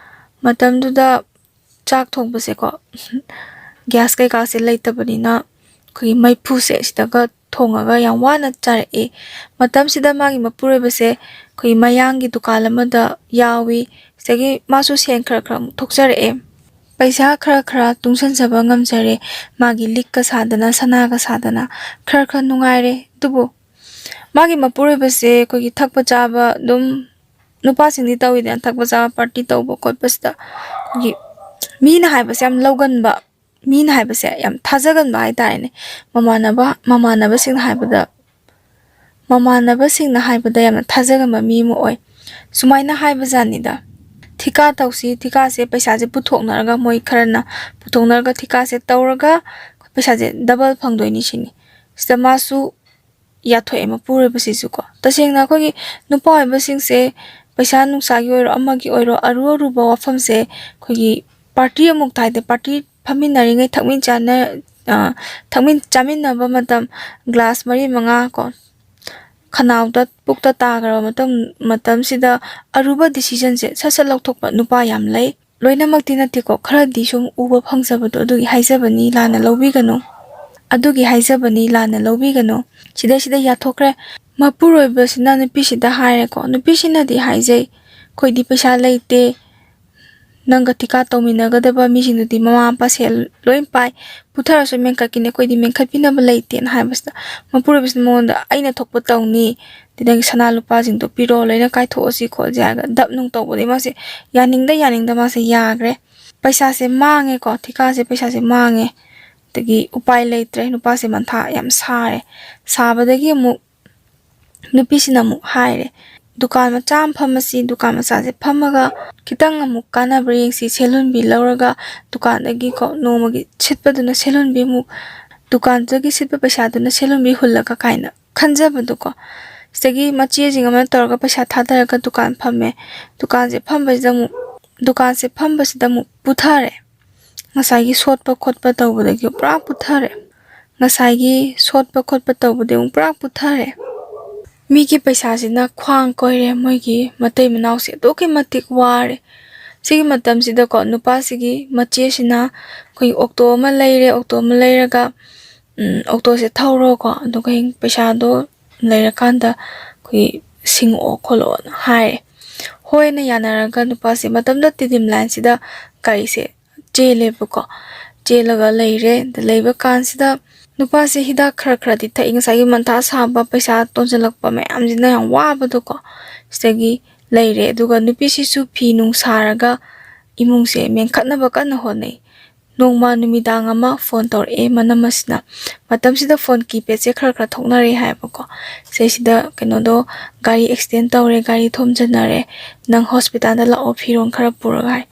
ꯃꯇꯝꯗꯨꯗ ꯆꯥꯛ ꯊꯣꯡꯕꯁꯦꯀꯣ, ꯒ꯭ꯌꯥꯁ ꯀꯩꯀꯥꯁꯦ ꯂꯩꯇꯕꯅꯤꯅ ꯑꯩꯈꯣꯏꯒꯤ ꯃꯩꯐꯨꯁꯦ ꯁꯤꯗꯒ ꯊꯣꯡꯉꯒ ꯌꯥꯝ ꯋꯥꯅ ꯆꯥꯔꯛꯑꯦ꯫ ꯃꯇꯝꯁꯤꯗ ꯃꯥꯒꯤ ꯃꯄꯨꯔꯣꯏꯕꯁꯦ ꯑꯩꯈꯣꯏꯒꯤ ꯃꯌꯥꯡꯒꯤ ꯗꯨꯀꯥꯟ ꯑꯃꯗ ꯌꯥꯎꯏ꯫ ꯁꯤꯗꯒꯤ ꯃꯥꯁꯨ ꯁꯦꯟ ꯈꯔ ꯈꯔ ꯑꯃꯨꯛ ꯊꯣꯛꯆꯔꯛꯑꯦ꯫ ꯄꯩꯁꯥ ꯈꯔ ꯈꯔ ꯇꯨꯡꯁꯤꯟꯖꯕ ꯉꯝꯖꯔꯦ꯫ ꯃꯥꯒꯤ ꯂꯤꯛꯀ ꯁꯥꯗꯅ, ꯁꯅꯥꯒ ꯁꯥꯗꯅ ꯈꯔ ꯈꯔ ꯅꯨꯡꯉꯥꯏꯔꯦ꯫ ꯑꯗꯨꯕꯨ ꯃꯥꯒꯤ ꯃꯄꯨꯔꯣꯏꯕꯁꯦ ꯑꯩꯈꯣꯏꯒꯤ ꯊꯛꯄ ꯆꯥꯕ ꯑꯗꯨꯝ, ꯅꯨꯄꯥꯁꯤꯡꯗꯤ ꯇꯧꯋꯤꯗꯅ, ꯊꯛꯄ ꯆꯥꯕ ꯄꯥꯔꯇꯤ ꯇꯧꯕ ꯈꯣꯠꯄꯁꯤꯗ ꯑꯩꯈꯣꯏꯒꯤ ꯃꯤꯅ ꯍꯥꯏꯕꯁꯦ ꯌꯥꯝ ꯂꯧꯒꯟꯕ, ꯃꯤꯅ ꯍꯥꯏꯕꯁꯦ ꯌꯥꯝ ꯊꯥꯖꯒꯟꯕ ꯍꯥꯏꯇꯥꯔꯦꯅꯦ꯫ ꯃꯃꯥꯟꯅꯕ ꯃꯃꯥꯟꯅꯕꯁꯤꯡꯅ ꯍꯥꯏꯕꯗ ꯃꯃꯥꯟꯅꯕꯁꯤꯡꯅ ꯍꯥꯏꯕꯗ ꯌꯥꯝꯅ ꯊꯥꯖꯒꯟꯕ ꯃꯤ ꯑꯃ ꯑꯣꯏ꯫ ꯁꯨꯃꯥꯏꯅ ꯍꯥꯏꯕꯖꯥꯠꯅꯤꯗ, "ꯊꯤꯀꯥ ꯇꯧꯁꯤ, ꯊꯤꯀꯥꯁꯦ ꯄꯩꯁꯥꯁꯦ ꯄꯨꯊꯣꯛꯅꯔꯒ, ꯃꯣꯏ ꯈꯔꯅ ꯄꯨꯊꯣꯛꯅꯔꯒ ꯊꯤꯀꯥꯁꯦ ꯇꯧꯔꯒ ꯄꯩꯁꯥꯁꯦ ꯗꯕꯜ ꯐꯪꯗꯣꯏꯅꯤ" ꯁꯤꯅꯤ꯫ ꯁꯤꯗ ꯃꯥꯁꯨ ꯌꯥꯊꯣꯛꯑꯦ, ꯃꯄꯨꯔꯣꯏꯕꯁꯤꯁꯨ ꯀꯣ꯫ ꯇꯁꯦꯡꯅ ꯑꯩꯈꯣꯏꯒꯤ ꯅꯨꯄꯥ ꯑꯣꯏꯕꯁꯤꯡꯁꯦ ꯄꯩꯁꯥ ꯅꯨꯡꯁꯥꯒꯤ ꯑꯣꯏꯔꯣ ꯑꯃꯒꯤ ꯑꯣꯏꯔꯣ ꯑꯔꯨ ꯑꯔꯨꯕ ꯋꯥꯐꯝꯁꯦ ꯑꯩꯈꯣꯏꯒꯤ ꯄꯥꯔꯇꯤ ꯑꯃꯨꯛꯇ ꯍꯥꯏꯗꯤ ꯄꯥꯔꯇꯤ ꯐꯝꯃꯤꯟꯅꯔꯤꯉꯩ ꯊꯛꯃꯤꯟ ꯆꯥꯅ-, ꯑ, ꯊꯛꯃꯤꯟ ꯆꯥꯃꯤꯟꯅꯕ ꯃꯇꯝ ꯒ꯭ꯂꯥꯁ ꯃꯔꯤ ꯃꯉꯥ ꯀꯣ ꯈꯅꯥꯎꯗ ꯄꯨꯛꯇ ꯇꯥꯈ꯭ꯔꯕ ꯃꯇꯝ ꯃꯇꯝꯁꯤꯗ ꯑꯔꯨꯕ ꯗꯤꯁꯤꯖꯟꯁꯦ ꯁꯠ ꯁꯠ ꯂꯧꯊꯣꯛꯄ ꯅꯨꯄꯥ ꯌꯥꯝ ꯂꯩ꯫ ꯂꯣꯏꯅꯃꯛꯇꯤ ꯅꯠꯇꯦꯀꯣ, ꯈꯔꯗꯤ ꯁꯨꯝ ꯎꯕ ꯐꯪꯖꯕꯗꯣ ꯑꯗꯨꯒꯤ ꯍꯥꯏꯖꯕꯅꯤ, ꯂꯥꯟꯅ ꯂꯧꯕꯤꯒꯅꯨ꯫ ꯑꯗꯨꯒꯤ ꯍꯥꯏꯖꯕꯅꯤ, ꯂꯥꯟꯅ ꯂꯧꯕꯤꯒꯅꯨ꯫ ꯁꯤꯗꯩꯁꯤꯗ ꯌꯥꯊꯣꯛꯈ꯭ꯔꯦ꯫ ꯃꯄꯨꯔꯣꯏꯕꯁꯤꯅ ꯅꯨꯄꯤꯁꯤꯗ ꯍꯥꯏꯔꯦꯀꯣ, ꯅꯨꯄꯤꯁꯤꯅꯗꯤ ꯍꯥꯏꯖꯩ, "ꯑꯩꯈꯣꯏꯗꯤ ꯄꯩꯁꯥ ꯂꯩꯇꯦ, ꯅꯪꯒ ꯊꯤꯀꯥ ꯇꯧꯃꯤꯟꯅꯒꯗꯕ ꯃꯤꯁꯤꯡꯗꯨꯗꯤ ꯃꯃꯥ ꯃꯄꯥ ꯁꯦꯜ ꯂꯣꯏ ꯄꯥꯏ, ꯄꯨꯊꯔꯁꯨ ꯃꯦꯟꯈꯠꯈꯤꯅꯤ, ꯑꯩꯈꯣꯏꯗꯤ ꯃꯦꯟꯈꯠꯄꯤꯅꯕ ꯂꯩꯇꯦꯅ" ꯍꯥꯏꯕꯁꯤꯗ ꯃꯄꯨꯔꯣꯏꯕꯁꯤꯅ ꯃꯉꯣꯟꯗ, "ꯑꯩꯅ ꯊꯣꯛꯄ ꯇꯧꯅꯤ, ꯑꯗꯨꯗꯒꯤ ꯁꯅꯥ ꯂꯨꯄꯥꯁꯤꯡꯗꯣ ꯄꯤꯔꯣ, ꯂꯣꯏꯅ ꯀꯥꯏꯊꯣꯛꯑꯁꯤ ꯈꯣꯠꯁꯤ" ꯍꯥꯏꯔꯒ ꯗꯞ ꯅꯨꯡ ꯇꯧꯕꯗꯒꯤ ꯃꯥꯁꯦ ꯌꯥꯅꯤꯡꯗ ꯌꯥꯅꯤꯡꯗ ꯃꯥꯁꯦ ꯌꯥꯈ꯭ꯔꯦ꯫ ꯄꯩꯁꯥꯁꯦ ꯃꯥꯡꯉꯦꯀꯣ, ꯊꯤꯀꯥꯁꯦ ꯄꯩꯁꯥꯁꯦ ꯃꯥꯡꯉꯦ꯫ ꯑꯗꯒꯤ ꯎꯄꯥꯏ ꯂꯩꯇ꯭ꯔꯦ, ꯅꯨꯄꯥꯁꯦ ꯃꯟꯊꯥ ꯌꯥꯝ ꯁꯥꯔꯦ꯫ ꯁꯥꯕꯗꯒꯤ ꯑꯃꯨꯛ ꯅꯨꯄꯤꯁꯤꯅ ꯑꯃꯨꯛ ꯍꯥꯏꯔꯦ, "ꯗꯨꯀꯥꯟ ꯃꯆꯥ ꯑꯃ ꯐꯝꯃꯁꯤ, ꯗꯨꯀꯥꯟ ꯃꯆꯥꯁꯦ ꯐꯝꯃꯒ ꯈꯤꯇꯪ ꯑꯃꯨꯛ ꯀꯥꯟꯅꯕ꯭ꯔꯥ ꯌꯦꯡꯁꯤ, ꯁꯦꯜꯍꯨꯟꯕꯤ ꯂꯧꯔꯒ ꯗꯨꯀꯥꯟꯗꯒꯤꯀꯣ ꯅꯣꯡꯃꯒꯤ ꯁꯤꯠꯄꯗꯨꯅ ꯁꯦꯜꯍꯨꯟꯕꯤ ꯑꯃꯨꯛ, ꯗꯨꯀꯥꯟꯗꯒꯤ ꯁꯤꯠꯄ ꯄꯩꯁꯥꯗꯨꯅ ꯁꯦꯜꯍꯨꯟꯕꯤ ꯍꯨꯜꯂꯒ" ꯀꯥꯏꯅ ꯈꯟꯖꯕꯗꯣꯀꯣ꯫ ꯁꯤꯗꯒꯤ ꯃꯆꯦꯁꯤꯡ ꯑꯃꯅ ꯇꯧꯔꯒ ꯄꯩꯁꯥ ꯊꯥꯗꯔꯒ ꯗꯨꯀꯥꯟ ꯐꯝꯃꯦ꯫ ꯗꯨꯀꯥꯟꯁꯦ ꯐꯝꯕꯁꯤꯗ ꯑꯃꯨꯛ, ꯗꯨꯀꯥꯟꯁꯦ ꯐꯝꯕꯁꯤꯗ ꯑꯃꯨꯛ ꯄꯨꯊꯔꯦ꯫ ꯉꯁꯥꯏꯒꯤ ꯁꯣꯠꯄ ꯈꯣꯠꯄ ꯇꯧꯕꯗꯒꯤ ꯄꯨꯔꯥ ꯄꯨꯊꯔꯦ꯫ ꯉꯁꯥꯏꯒꯤ ꯁꯣꯠꯄ ꯈꯣꯠꯄ ꯇꯧꯕꯗꯒꯤ ꯑꯃꯨꯛ ꯄꯨꯔꯥ ꯄꯨꯊꯔꯦ꯫ ꯃꯤꯒꯤ ꯄꯩꯁꯥꯁꯤꯅ ꯈ꯭ꯋꯥꯡ ꯀꯣꯏꯔꯦ꯫ ꯃꯣꯏꯒꯤ ꯃꯇꯩ ꯃꯅꯥꯎꯁꯦ ꯑꯗꯨꯛꯀꯤ ꯃꯇꯤꯛ ꯋꯥꯔꯦ꯫ ꯁꯤꯒꯤ ꯃꯇꯝꯁꯤꯗꯀꯣ, ꯅꯨꯄꯥꯁꯤꯒꯤ ꯃꯆꯦꯁꯤꯅ ꯑꯩꯈꯣꯏꯒꯤ ꯑꯣꯛꯇꯣ ꯑꯃ ꯂꯩꯔꯦ꯫ ꯑꯣꯛꯇꯣ ꯑꯃ ꯂꯩꯔꯒ, ꯎꯝ, "ꯑꯣꯛꯇꯣꯁꯦ ꯊꯧꯔꯣꯀꯣ, ꯑꯗꯨꯒ ꯍꯌꯦꯡ ꯄꯩꯁꯥꯗꯣ ꯂꯩꯔꯀꯥꯟꯗ ꯑꯩꯈꯣꯏꯒꯤ ꯁꯤꯡꯉꯛꯑꯣ ꯈꯣꯠꯂꯛꯑꯣꯅ" ꯍꯥꯏꯔꯦ꯫ ꯍꯣꯏꯅ ꯌꯥꯅꯔꯒ ꯅꯨꯄꯥꯁꯦ ꯃꯇꯝꯗ ꯇꯤꯗꯤꯝ ꯂꯥꯏꯟꯁꯤꯗ ꯒꯥꯔꯤꯁꯦ ꯆꯦꯜꯂꯦꯕꯀꯣ꯫ ꯆꯦꯜꯂꯒ ꯂꯩꯔꯦ꯫ ꯑꯗ ꯂꯩꯕ ꯀꯥꯟꯁꯤꯗ ꯅꯨꯄꯥꯁꯦ ꯍꯤꯗꯥꯛ ꯈꯔ ꯈꯔꯗꯤ ꯊꯛꯏ, ꯉꯁꯥꯏꯒꯤ ꯃꯊꯥ ꯁꯥꯕ, ꯄꯩꯁꯥ ꯇꯣꯟꯁꯤꯜꯂꯛꯄ ꯃꯌꯥꯝꯁꯤꯅ ꯌꯥꯝ ꯋꯥꯕꯗꯣꯀꯣ꯫ ꯁꯤꯗꯒꯤ ꯂꯩꯔꯦ꯫ ꯑꯗꯨꯒ ꯅꯨꯄꯤꯁꯤꯁꯨ ꯐꯤ ꯅꯨꯡ ꯁꯥꯔꯒ ꯏꯃꯨꯡꯁꯦ ꯃꯦꯟꯈꯠꯅꯕ ꯀꯟꯅ ꯍꯣꯠꯅꯩ꯫ ꯅꯣꯡꯃ ꯅꯨꯃꯤꯗꯥꯡ ꯑꯃ ꯐꯣꯟ ꯇꯧꯔꯛꯑꯦ ꯃꯅꯝ ꯑꯁꯤꯅ꯫ ꯃꯇꯝꯁꯤꯗ ꯐꯣꯟ ꯀꯤꯄꯦꯗꯁꯦ ꯈꯔ ꯈꯔ ꯊꯣꯛꯅꯔꯦ ꯍꯥꯏꯕꯀꯣ꯫ ꯁꯤꯗꯩꯁꯤꯗ ꯀꯩꯅꯣꯗꯣ, "ꯒꯥꯔꯤ ꯑꯦꯛꯁꯤꯗꯦꯟ ꯇꯧꯔꯦ, ꯒꯥꯔꯤ ꯊꯣꯝꯖꯤꯟꯅꯔꯦ, ꯅꯪ ꯍꯣꯁꯄꯤꯇꯥꯜꯗ ꯂꯥꯛꯑꯣ, ꯐꯤꯔꯣꯜ ꯈꯔ ꯄꯨꯔꯒ" ꯍꯥꯏ꯫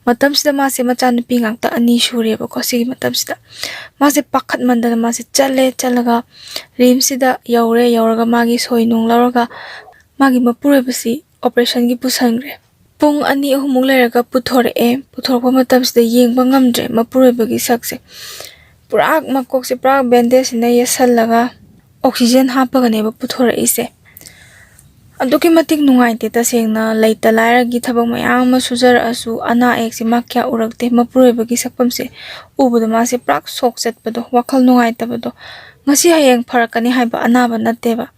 ꯃꯇꯝꯁꯤꯗ ꯃꯥꯁꯦ ꯃꯆꯥꯅꯨꯄꯤ ꯉꯥꯛꯇ ꯑꯅꯤ ꯁꯨꯔꯦꯕꯀꯣ꯫ ꯁꯤꯒꯤ ꯃꯇꯝꯁꯤꯗ ꯃꯥꯁꯦ ꯄꯥꯈꯠꯃꯟꯗꯅ ꯃꯥꯁꯦ ꯆꯠꯂꯦ꯫ ꯆꯠꯂꯒ ꯔꯤꯝꯁꯁꯤꯗ ꯌꯧꯔꯦ꯫ ꯌꯧꯔꯒ ꯃꯥꯒꯤ ꯁꯣꯏ ꯅꯨꯡ ꯂꯧꯔꯒ ꯃꯥꯒꯤ ꯃꯄꯨꯔꯣꯏꯕꯁꯤ ꯑꯣꯄꯔꯦꯁꯟꯒꯤ ꯄꯨꯁꯟꯈ꯭ꯔꯦ꯫ ꯄꯨꯡ ꯑꯅꯤ ꯑꯍꯨꯝꯃꯨꯛ ꯂꯩꯔꯒ ꯄꯨꯊꯣꯔꯛꯑꯦ꯫ ꯄꯨꯊꯣꯔꯛꯄ ꯃꯇꯝꯁꯤꯗ ꯌꯦꯡꯕ ꯉꯝꯗ꯭ꯔꯦ ꯃꯄꯨꯔꯣꯏꯕꯒꯤ ꯁꯛꯁꯦ꯫ ꯄꯨꯔꯥ ꯃꯀꯣꯛꯁꯦ ꯄꯨꯔꯥ ꯕꯦꯟꯗꯦꯖꯁꯤꯅ ꯌꯦꯠꯁꯜꯂꯒ ꯑꯣꯛꯁꯤꯖꯦꯟ ꯍꯥꯞꯄꯒꯅꯦꯕ ꯄꯨꯊꯣꯔꯛꯏꯁꯦ꯫ ꯑꯗꯨꯛꯀꯤ ꯃꯇꯤꯛ ꯅꯨꯡꯉꯥꯏꯇꯦ ꯇꯁꯦꯡꯅ꯫ ꯂꯩꯇ ꯂꯥꯏꯔꯒꯤ ꯊꯕꯛ ꯃꯌꯥꯝ ꯑꯃ ꯁꯨꯖꯔꯛꯑꯁꯨ, ꯑꯅꯥ ꯑꯌꯦꯛꯁꯦ ꯃꯥ ꯀꯌꯥ ꯎꯔꯛꯇꯦ꯫ ꯃꯄꯨꯔꯣꯏꯕꯒꯤ ꯁꯛꯐꯝꯁꯦ ꯎꯕꯗ ꯃꯥꯁꯦ ꯄꯨꯔꯥ ꯁꯣꯛ ꯆꯠꯄꯗꯣ, ꯋꯥꯈꯜ ꯅꯨꯡꯉꯥꯏꯇꯕꯗꯣ꯫ ꯉꯁꯤ ꯍꯌꯦꯡ ꯐꯔꯛꯀꯅꯤ ꯍꯥꯏꯕ ꯑꯅꯥꯕ ꯅꯠꯇꯦꯕ꯫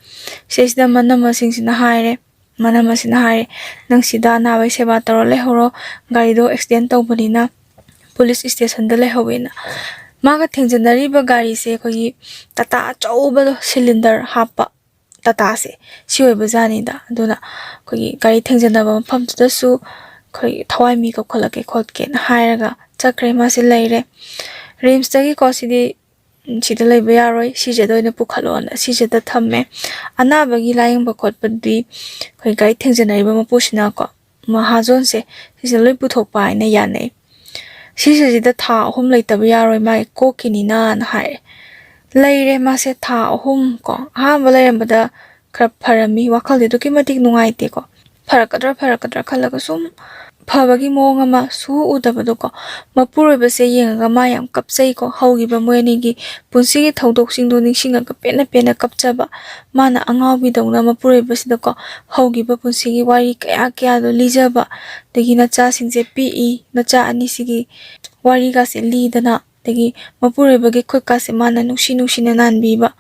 ꯁꯤꯁꯤꯗ ꯃꯅꯝꯃꯁꯤꯡꯁꯤꯅ ꯍꯥꯏꯔꯦ, ꯃꯅꯝ ꯑꯁꯤꯅ ꯍꯥꯏꯔꯦ, "ꯅꯪ ꯁꯤꯗ ꯑꯅꯥꯕꯒꯤ ꯁꯦꯕꯥ ꯇꯧꯔ ꯂꯩꯍꯧꯔꯣ, ꯒꯥꯔꯤꯗꯣ ꯑꯦꯛꯁꯤꯗꯦꯟ ꯇꯧꯕꯅꯤꯅ ꯄꯨꯂꯤꯁ ꯏꯁꯇꯦꯁꯟꯗ ꯂꯩꯍꯧꯋꯦꯅ"꯫ ꯃꯥꯒ ꯊꯦꯡꯖꯟꯅꯔꯤꯕ ꯒꯥꯔꯤꯁꯦ ꯑꯩꯈꯣꯏꯒꯤ ꯇꯥꯇꯥ ꯑꯆꯧꯕꯗꯣ, ꯁꯤꯂꯤꯟꯗꯔ ꯍꯥꯞꯄ ꯇꯥꯇꯥꯁꯦ, ꯁꯤ ꯑꯣꯏꯕ ꯖꯥꯠꯅꯤꯗ꯫ ꯑꯗꯨꯅ ꯑꯩꯈꯣꯏꯒꯤ ꯒꯥꯔꯤ ꯊꯦꯡꯖꯟꯅꯕ ꯃꯐꯝꯗꯨꯗꯁꯨ ꯑꯩꯈꯣꯏ ꯊꯋꯥꯏ ꯃꯤ ꯀꯧꯈꯠꯂꯛꯀꯦ ꯈꯣꯠꯀꯦꯅ ꯍꯥꯏꯔꯒ ꯆꯠꯈ꯭ꯔꯦ꯫ ꯃꯥꯁꯦ ꯂꯩꯔꯦ꯫ ꯔꯤꯝꯁꯇꯒꯤꯀꯣ ꯁꯤꯗꯤ "ꯁꯤꯗ ꯂꯩꯕ ꯌꯥꯔꯣꯏ, ꯁꯤꯁꯦꯗ ꯑꯣꯏꯅ ꯄꯨꯈꯠꯂꯣꯅ" ꯁꯤꯁꯦꯗ ꯊꯝꯃꯦ꯫ ꯑꯅꯥꯕꯒꯤ ꯂꯥꯌꯦꯡꯕ ꯈꯣꯠꯄꯗꯤ ꯑꯩꯈꯣꯏ ꯒꯥꯔꯤ ꯊꯦꯡꯖꯤꯟꯅꯔꯤꯕ ꯃꯄꯨꯁꯤꯅꯀꯣ, ꯃꯍꯥꯖꯣꯟꯁꯦ ꯁꯤꯁꯦ ꯂꯣꯏ ꯄꯨꯊꯣꯛꯄ ꯍꯥꯏꯅ ꯌꯥꯅꯩ꯫ "ꯁꯤꯁꯤꯗ ꯊꯥ ꯑꯍꯨꯝ ꯂꯩꯇꯕ ꯌꯥꯔꯣꯏ, ꯃꯥꯒꯤ ꯀꯣꯛꯈꯤꯅꯤꯅ"ꯅ ꯍꯥꯏꯔꯦ꯫ ꯂꯩꯔꯦ ꯃꯥꯁꯦ ꯊꯥ ꯑꯍꯨꯝ ꯀꯣ꯫ ꯑꯍꯥꯟꯕ ꯂꯩꯔꯝꯕꯗ ꯈꯔ ꯐꯔꯝꯃꯤ, ꯋꯥꯈꯜꯗꯤ ꯑꯗꯨꯛꯀꯤ ꯃꯇꯤꯛ ꯅꯨꯡꯉꯥꯏꯇꯦꯀꯣ꯫ ꯐꯔꯛꯀꯗ꯭ꯔꯥ ꯐꯔꯛꯀꯗ꯭ꯔꯥ ꯈꯜꯂꯒ ꯁꯨꯝ ꯐꯕꯒꯤ ꯃꯑꯣꯡ ꯑꯃ ꯁꯨ ꯎꯗꯕꯗꯣꯀꯣ꯫ ꯃꯄꯨꯔꯣꯏꯕꯁꯦ ꯌꯦꯡꯉꯒ ꯃꯥ ꯌꯥꯝ ꯀꯞꯆꯩꯀꯣ꯫ ꯍꯧꯈꯤꯕ ꯃꯣꯏ ꯑꯅꯤꯒꯤ ꯄꯨꯟꯁꯤꯒꯤ ꯊꯧꯗꯣꯛꯁꯤꯡꯗꯣ ꯅꯤꯡꯁꯤꯡꯉꯒ ꯄꯦꯟꯅ ꯄꯦꯟꯅ ꯀꯞꯆꯕ꯫ ꯃꯥꯅ ꯑꯉꯥꯎꯕꯤꯗꯧꯅ ꯃꯄꯨꯔꯣꯏꯕꯁꯤꯗꯀꯣ ꯍꯧꯈꯤꯕ ꯄꯨꯟꯁꯤꯒꯤ ꯋꯥꯔꯤ ꯀꯌꯥ ꯀꯌꯥꯗꯣ ꯂꯤꯖꯕ꯫ ꯑꯗꯒꯤ ꯅꯆꯥꯁꯤꯡꯁꯦ ꯄꯤꯛꯏ, ꯅꯆꯥ ꯑꯅꯤꯁꯤꯒꯤ ꯋꯥꯔꯤꯒꯁꯦ ꯂꯤꯗꯅ, ꯑꯗꯒꯤ ꯃꯄꯨꯔꯣꯏꯕꯒꯤ ꯈꯨꯠꯀꯥꯁꯦ ꯃꯥꯅ ꯅꯨꯡꯁꯤ ꯅꯨꯡꯁꯤꯅ ꯅꯥꯟꯕꯤꯕ꯫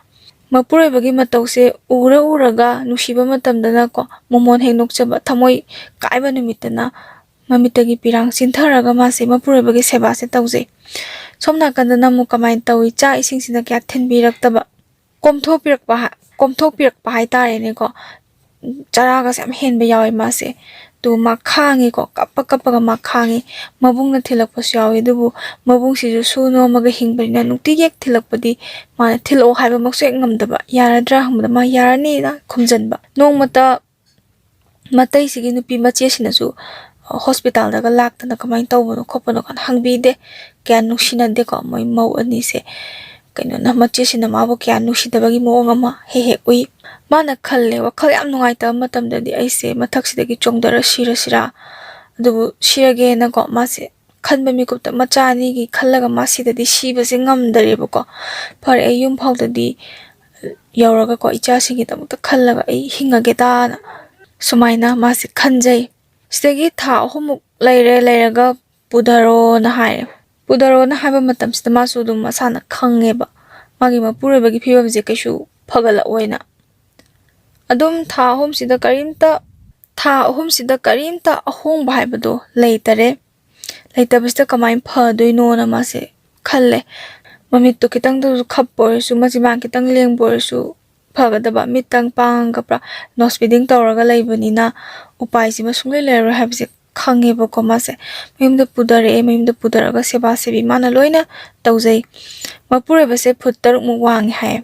ꯃꯄꯨꯔꯣꯏꯕꯒꯤ ꯃꯇꯧꯁꯦ ꯎꯔ ꯎꯔꯒ ꯅꯨꯡꯁꯤꯕ ꯃꯇꯝꯗꯅꯀꯣ ꯃꯣꯃꯣꯟ ꯍꯦꯛ ꯅꯣꯛꯆꯕ, ꯊꯃꯣꯏ ꯀꯥꯏꯕ ꯅꯨꯃꯤꯠꯇꯅ ꯃꯃꯤꯠꯇꯒꯤ ꯄꯤꯔꯥꯡ ꯆꯤꯟꯊꯔꯒ ꯃꯥꯁꯦ ꯃꯄꯨꯔꯣꯏꯕꯒꯤ ꯁꯦꯕꯥꯁꯦ ꯇꯧꯖꯩ꯫ ꯁꯣꯝ ꯅꯥꯀꯟꯗꯅ ꯑꯃꯨꯛ ꯀꯃꯥꯏꯅ ꯇꯧꯏ? ꯆꯥꯛ ꯏꯁꯤꯡꯁꯤꯅ ꯀꯌꯥ ꯊꯤꯟꯕꯤꯔꯛꯇꯕ, ꯀꯣꯝꯊꯣꯛꯄꯤꯔꯛꯄ ꯍꯥ-, ꯀꯣꯝꯊꯣꯛꯄꯤꯔꯛꯄ ꯍꯥꯏꯇꯥꯔꯦꯅꯦꯀꯣ꯫ ꯆꯔꯥꯒꯁꯦ ꯌꯥꯝ ꯍꯦꯟꯕ ꯌꯥꯎꯋꯦ ꯃꯥꯁꯦ꯫ ꯑꯗꯨ ꯃꯥ ꯈꯥꯡꯉꯤꯀꯣ, ꯀꯞꯄ ꯀꯞꯄꯒ ꯃꯥ ꯈꯥꯡꯉꯤ꯫ ꯃꯕꯨꯡꯅ ꯊꯤꯜꯂꯛꯄꯁꯨ ꯌꯥꯎꯋꯤ, ꯑꯗꯨꯕꯨ ꯃꯕꯨꯡꯁꯤꯁꯨ ꯁꯨ ꯅꯣꯝꯃꯒ ꯍꯤꯡꯕꯅꯤꯅ ꯅꯨꯡꯇꯤꯒꯤ ꯍꯦꯛ ꯊꯤꯜꯂꯛꯄꯗꯤ ꯃꯥꯅ ꯊꯤꯜꯂꯛꯑꯣ ꯍꯥꯏꯕꯃꯛꯁꯨ ꯍꯦꯛ ꯉꯝꯗꯕ꯫ "ꯌꯥꯔꯗ꯭ꯔꯥ?" ꯍꯪꯕꯗ ꯃꯥ "ꯌꯥꯔꯅꯤꯅ" ꯈꯨꯝꯖꯟꯕ꯫ ꯅꯣꯡꯃꯇ ꯃꯇꯩꯁꯤꯒꯤ ꯅꯨꯄꯤ ꯃꯆꯦꯁꯤꯅꯁꯨ ꯍꯣꯁꯄꯤꯇꯥꯜꯗꯒ ꯂꯥꯛꯇꯅ ꯀꯃꯥꯏꯅ ꯇꯧꯕꯅꯣ ꯈꯣꯠꯄꯅꯣ ꯀꯥꯏꯅ ꯍꯪꯕꯤꯗꯦ꯫ ꯀꯌꯥ ꯅꯨꯡꯁꯤꯅꯗꯦꯀꯣ ꯃꯣꯏ ꯃꯧ ꯑꯅꯤꯁꯦ꯫ ꯀꯩꯅꯣꯅ, ꯃꯆꯦꯁꯤꯅ ꯃꯥꯕꯨ ꯀꯌꯥ ꯅꯨꯡꯁꯤꯗꯕꯒꯤ ꯃꯑꯣꯡ ꯑꯃ ꯍꯦꯛ ꯍꯦꯛ ꯎꯏ꯫ ꯃꯥꯅ ꯈꯜꯂꯦ, ꯋꯥꯈꯜ ꯌꯥꯝ ꯅꯨꯡꯉꯥꯏꯇꯕ ꯃꯇꯝꯗꯗꯤ ꯑꯩꯁꯦ ꯃꯊꯛꯁꯤꯗꯒꯤ ꯆꯣꯡꯊꯔ ꯁꯤꯔꯁꯤꯔꯥ, ꯑꯗꯨꯕꯨ ꯁꯤꯔꯒꯦꯅꯀꯣ ꯃꯥꯁꯦ ꯈꯟꯕ ꯃꯤꯀꯨꯞꯇ ꯃꯆꯥ ꯑꯅꯤꯒꯤ ꯈꯜꯂꯒ ꯃꯥ ꯁꯤꯗꯗꯤ ꯁꯤꯕꯁꯦ ꯉꯝꯗꯔꯦꯕꯀꯣ꯫ "ꯐꯔꯦ, ꯑꯩ ꯌꯨꯝ ꯐꯥꯎꯗꯗꯤ ꯌꯧꯔꯒꯀꯣ ꯏꯆꯥꯁꯤꯡꯒꯤꯗꯃꯛꯇ ꯈꯜꯂꯒ ꯑꯩ ꯍꯤꯡꯉꯒꯦꯗꯥꯅ" ꯁꯨꯃꯥꯏꯅ ꯃꯥꯁꯦ ꯈꯟꯖꯩ꯫ ꯁꯤꯗꯒꯤ ꯊꯥ ꯑꯍꯨꯝꯃꯨꯛ ꯂꯩꯔꯦ, ꯂꯩꯔꯒ "ꯄꯨꯊꯔꯣꯅ" ꯍꯥꯏꯔꯦ꯫ "ꯄꯨꯊꯔꯣꯅ" ꯍꯥꯏꯕ ꯃꯇꯝꯁꯤꯗ ꯃꯥꯁꯨ ꯑꯗꯨꯝ ꯃꯁꯥꯅ ꯈꯪꯉꯦꯕ ꯃꯥꯒꯤ ꯃꯄꯨꯔꯣꯏꯕꯒꯤ ꯐꯤꯕꯝꯁꯦ ꯀꯩꯁꯨ ꯐꯒꯠꯂꯛꯑꯣꯏꯅ꯫ ꯑꯗꯨꯝ ꯊꯥ ꯑꯍꯨꯝꯁꯤꯗ ꯀꯔꯤꯝꯇ, ꯊꯥ ꯑꯍꯨꯝꯁꯤꯗ ꯀꯔꯤꯝꯇ ꯑꯍꯣꯡꯕ ꯍꯥꯏꯕꯗꯣ ꯂꯩꯇꯔꯦ꯫ ꯂꯩꯇꯕꯁꯤꯗ ꯀꯃꯥꯏꯅ ꯐꯗꯣꯏꯅꯣꯅ ꯃꯥꯁꯦ ꯈꯜꯂꯦ꯫ ꯃꯃꯤꯠꯇꯣ ꯈꯤꯇꯪꯗꯁꯨ ꯈꯞꯄ ꯑꯣꯏꯔꯁꯨ, ꯃꯆꯤꯟꯕꯥꯡ ꯈꯤꯇꯪ ꯂꯦꯡꯕ ꯑꯣꯏꯔꯁꯨ ꯐꯒꯗꯕ, ꯃꯤꯠꯇꯪ ꯄꯥꯡꯉꯒ ꯄꯨꯔꯥ nose bleeding ꯇꯧꯔꯒ ꯂꯩꯕꯅꯤꯅ ꯎꯄꯥꯏꯁꯤꯃ ꯁꯨꯡꯂꯩ ꯂꯩꯔꯔꯣꯏ ꯍꯥꯏꯕꯁꯦ ꯈꯪꯉꯦꯕꯀꯣ꯫ ꯃꯥꯁꯦ ꯃꯌꯨꯝꯗ ꯄꯨꯊꯔꯛꯑꯦ꯫ ꯃꯌꯨꯝꯗ ꯄꯨꯊꯔꯛꯑꯒ ꯁꯦꯕꯥ ꯁꯦꯕꯤ ꯃꯥꯅ ꯂꯣꯏꯅ ꯇꯧꯖꯩ꯫ ꯃꯄꯨꯔꯣꯏꯕꯁꯦ ꯐꯨꯠ ꯇꯔꯨꯛꯃꯨꯛ ꯋꯥꯡꯉꯦ ꯍꯥꯏꯌꯦ꯫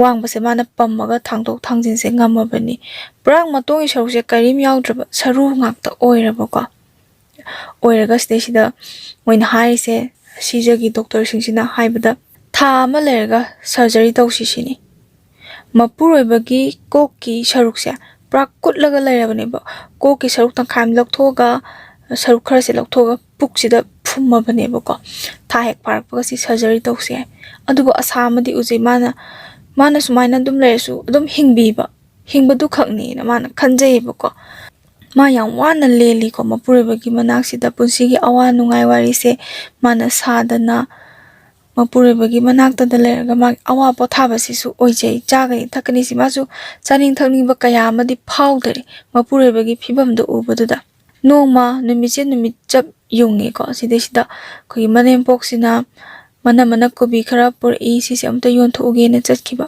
ꯋꯥꯡꯕꯁꯦ ꯃꯥꯅ ꯄꯝꯃꯒ ꯊꯥꯡꯗꯣꯛ ꯊꯥꯡꯖꯤꯟꯁꯦ ꯉꯝꯃꯕꯅꯤ꯫ ꯄꯨꯔꯥ ꯃꯇꯣꯡꯒꯤ ꯁꯔꯨꯛꯁꯦ ꯀꯔꯤꯝ ꯌꯥꯎꯗ꯭ꯔꯕ, ꯁꯔꯨ ꯉꯥꯛꯇ ꯑꯣꯏꯔꯕꯀꯣ꯫ ꯑꯣꯏꯔꯒ ꯁꯤꯗꯩꯁꯤꯗ ꯃꯣꯏꯅ ꯍꯥꯏꯔꯤꯁꯦ, ꯁꯤꯖꯒꯤ ꯗꯣꯛꯇꯔꯁꯤꯡꯁꯤꯅ ꯍꯥꯏꯕꯗ, "ꯊꯥ ꯑꯃ ꯂꯩꯔꯒ ꯁꯔꯖꯔꯤ ꯇꯧꯁꯤ" ꯁꯤꯅꯤ꯫ ꯃꯄꯨꯔꯣꯏꯕꯒꯤ ꯀꯣꯛꯀꯤ ꯁꯔꯨꯛꯁꯦ ꯄꯨꯔꯥ ꯀꯨꯠꯂꯒ ꯂꯩꯔꯕꯅꯦꯕ꯫ ꯀꯣꯛꯀꯤ ꯁꯔꯨꯛ ꯇꯪꯈꯥꯏ ꯑꯃ ꯂꯧꯊꯣꯛꯑꯒ, ꯁꯔꯨꯛ ꯈꯔꯁꯦ ꯂꯧꯊꯣꯛꯑꯒ ꯄꯨꯛꯁꯤꯗ ꯐꯨꯝꯃꯕꯅꯦꯕꯀꯣ꯫ ꯊꯥ ꯍꯦꯛ ꯐꯥꯔꯛꯄꯒ ꯁꯤ ꯁꯔꯖꯔꯤ ꯇꯧꯁꯦ ꯍꯥꯏ꯫ ꯑꯗꯨꯕꯨ ꯑꯁꯥ ꯑꯃꯗꯤ ꯎꯖꯩ꯫ ꯃꯥꯅ, ꯃꯥꯅ ꯁꯨꯃꯥꯏꯅ ꯑꯗꯨꯝ ꯂꯩꯔꯁꯨ ꯑꯗꯨꯝ ꯍꯤꯡꯕꯤꯕ, ꯍꯤꯡꯕꯗꯨ ꯈꯛꯅꯦꯅ ꯃꯥꯅ ꯈꯟꯖꯩꯌꯦꯕꯀꯣ꯫ ꯃꯥ ꯌꯥꯝ ꯋꯥꯅ ꯂꯦꯜꯂꯤꯀꯣ ꯃꯄꯨꯔꯣꯏꯕꯒꯤ ꯃꯅꯥꯛꯁꯤꯗ꯫ ꯄꯨꯟꯁꯤꯒꯤ ꯑꯋꯥ ꯅꯨꯡꯉꯥꯏ ꯋꯥꯔꯤꯁꯦ ꯃꯥꯅ ꯁꯥꯗꯅ, ꯃꯄꯨꯔꯣꯏꯕꯒꯤ ꯃꯅꯥꯛꯇꯗ ꯂꯩꯔꯒ ꯃꯥꯒꯤ ꯑꯋꯥ ꯄꯣꯊꯥꯕꯁꯤꯁꯨ ꯑꯣꯏꯖꯩ꯫ ꯆꯥꯒꯅꯤ ꯊꯛꯀꯅꯤ ꯁꯤ ꯃꯥꯁꯨ ꯆꯥꯅꯤꯡ ꯊꯛꯅꯤꯡꯕ ꯀꯌꯥ ꯑꯃꯗꯤ ꯐꯥꯎꯗꯔꯦ ꯃꯄꯨꯔꯣꯏꯕꯒꯤ ꯐꯤꯕꯝꯗꯨ ꯎꯕꯗꯨꯗ꯫ ꯅꯣꯡꯃ ꯅꯨꯃꯤꯠꯁꯦ ꯅꯨꯃꯤꯠ ꯆꯞ ꯌꯨꯡꯉꯦꯀꯣ꯫ ꯁꯤꯗꯩꯁꯤꯗ ꯑꯩꯈꯣꯏꯒꯤ ꯃꯅꯦꯝꯄꯣꯛꯁꯤꯅ ꯃꯅꯝ ꯃꯅꯝ ꯀꯣꯕꯤ ꯈꯔ ꯄꯨꯔꯛꯏ, ꯁꯤꯁꯦ ꯑꯝꯇ ꯌꯣꯟꯊꯣꯛꯎꯒꯦꯅ ꯆꯠꯈꯤꯕ꯫